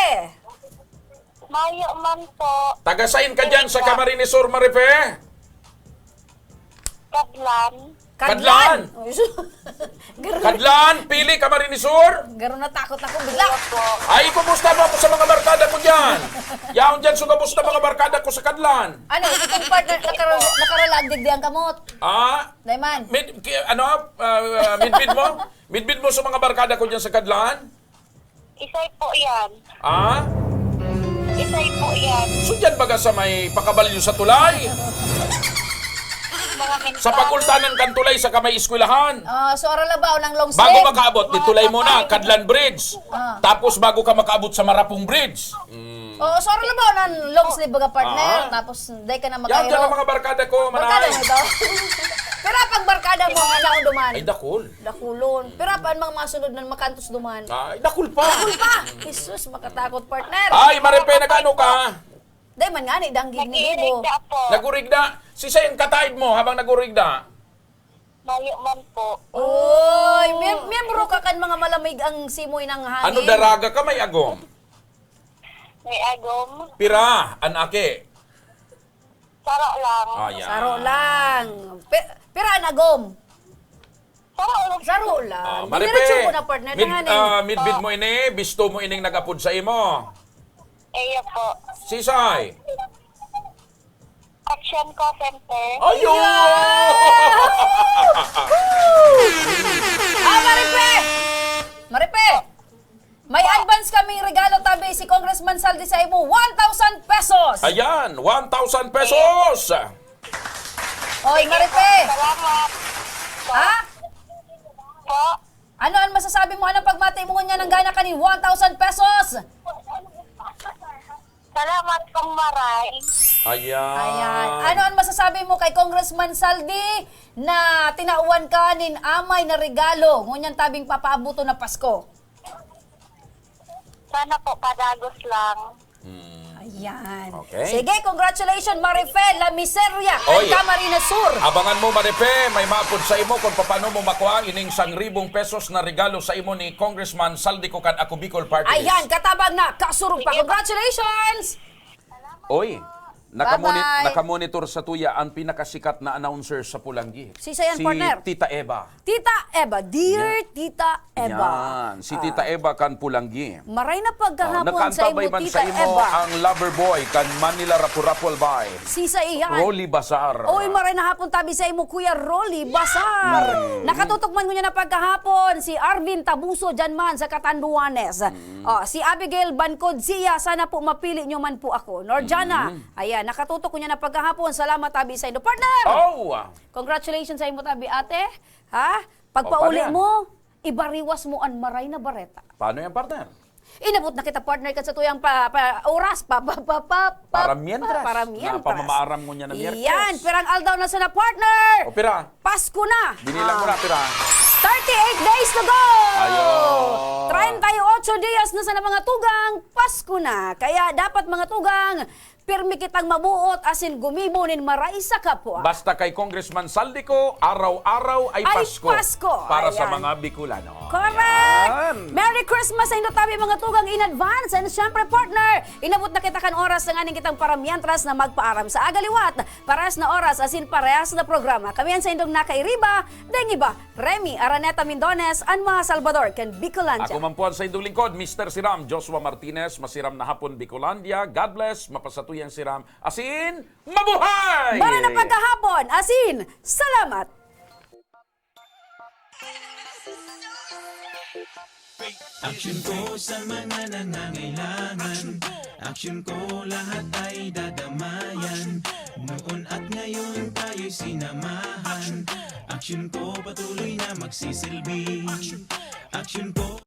Mayo man po. Taga sain ka dyan sa Camarines Sur, Marife? Kadlan. Kadlan. Kadlan? Garo-, Kadlan, Pili, Camarines Sur? Garo natakot ako bigla. Iyo po. Ay, kumusta mo ako sa mga barkada ko dyan? Yaon dyan, sugabos na mga barkada ko sa Kadlan. Ano, itong partner, nakara-, nakaralag digdi ang kamot? Ah? Daiman. Mid, ki-, ano, ah, midbid mo? Midbid mo sa mga barkada ko dyan sa Kadlan? Isay po yan. Ah? Isay po yan. So, dyan baga sa may pakabalyo sa tulay? Mga mental. Sa pagultanan kan tulay sa kamay eskwelahan? Ah, so, aral na ba ang long sleeve? Bago makaabot, di tulay muna, Kadlan Bridge. Ah. Tapos, bago ka makaabot sa Marapong Bridge. Mm. Oo, so, aral na ba ang long sleeve, baga, partner? Ah. Tapos, dai ka na Yan, dyan makairo. Ang mga barkada ko, Barkada manay. Mo ito? Pero pag barkada mo, ano ang duman? Ay, dakol. Dakulon. Pero pa ang mga masunod na makantos duman? Ay, dakol pa. Dakol pa! Jesus, makatakot, partner. Ay, Marife, nag-ano ka? Dai man nga, ni danggig ni Ibo. Nag-irigda po. Nag-urigda. Si Sen, kataid mo habang nag-urigda. Mayo man po. Oy, mem-, miyembro ka kan mga malamig ang simoy ng hangin. Ano, daraga ka, may agom? May agom. Pira, an aki? Saro lang. Ah, yan. Saro lang. Pi-, pira an agom? Saro lang. Saro lang. Ah, Marife, Diniretso ko na, partner, mid-, tanganing. Ah, midbid mo ini, bisto mo ining nag-apod sa imo? Iyo po. Sisay? Action ko, center. Ayo! Yeah! Ah, Marife! Marife! May advance kaming regalo, tabi, si Congressman Saldi sa imo, one thousand pesos! Ayan, one thousand pesos! Oy, Marife! Salamat. Ha? Po? Ano ang masasabi mo? Anong pagmati mo ngunyan ang gana ka ni one thousand pesos? Salamat kong maray. Ayan. Ayan. Ano ang masasabi mo kay Congressman Saldi na tinawan ka nin amay na regalo ngunyan tabing papaabuto na Pasko? Sana po padagos lang. Hmm. Ayan. Okay. Sige, congratulations, Marife Lamiseria, Oy, Camarines Sur. Abangan mo, Marife, may maapod sa imo kung paano mo makuha ining sangribong pesos na regalo sa imo ni Congressman Saldi ko kan Ako Bicol Party List. Ayan, katabang na, kasurog pa. Sige. Congratulations! Oy, nakamoni-, Bye-bye. Nakamonitor sa tuya ang pinakasikat na announcer sa Pulanggi. Si Sayan, Si partner. Tita Eva. Tita Eva, dear Yan. Tita Eva. Yan, si Ah. Tita Eva kan Pulanggi. Maray na pagkahapon Oh, sa nakaantabay imo, man Tita sa imo Eva. Ang lover boy kan Manila Rapu-Rapu Albay. Si sa iyan. Rolly Bazar. Oy, maray na hapon tabi sa imo, Kuya Rolly Bazar. Mm. Nakatutok man ngunyan na pagkahapon si Arvin Tabuso dyan man sa Catanduanes. Mm. Oh, si Abigail Bancod siya, sana po mapili nyo man po ako. Norjana, Mm. ayan, nakatutok ngunyan na pagkahapon. Salamat tabi sa inyo. Partner! Oh! Congratulations sa imo tabi, ate. Ha? Pagpauli Oh, partner. mo, ibariwas mo an maray na bareta. Paano yan, partner? Inabot na kita, partner, kan sa tuyang pa, pa, oras, pa, pa, pa, pa, pa, Para mientras. Para Na mientras. pamamaaram mo niya na Miyerkules. Yan, pirang aldaw na sana, partner. O, pira? Pasko na. Binilang mo na, Ah. pira? Thirty-eight days to go. Ayo. Treinta y ocho dias na sana, mga tugang, Pasko na. Kaya dapat, mga tugang, pirmi kitang mabuot asin gumibo nin maray sa kapwa. Basta kay Congressman Zaldy Co, araw-araw ay, Ay Pasko, Pasko. Para sa Ayan. Mga Bicolano. Correct! Yan. Merry Christmas sa indo tabi, mga tugang, in advance. And syempre, partner, inabot na kita kan oras na nganing kitang para mientras na magpaaram sa aga liwat. Parehas na oras, asin parehas na programa. Kami an saindong nakairiba, deng iba, Remy Araneta Mindones, an mga Salvador kan Bicolandia. Ako man po ang saindong lingkod, Mister Siram, Joshua Martinez, masiram na hapon, Bicolandia. God bless, mapasatuyang siram, asin mabuhay! Bara na pagkahapon, asin, salamat! Action ko sa mga nangangailangan. Action ko lahat ay dadamayan. Noon at ngayon tayo'y sinamahan. Action ko patuloy na magsisilbi. Action ko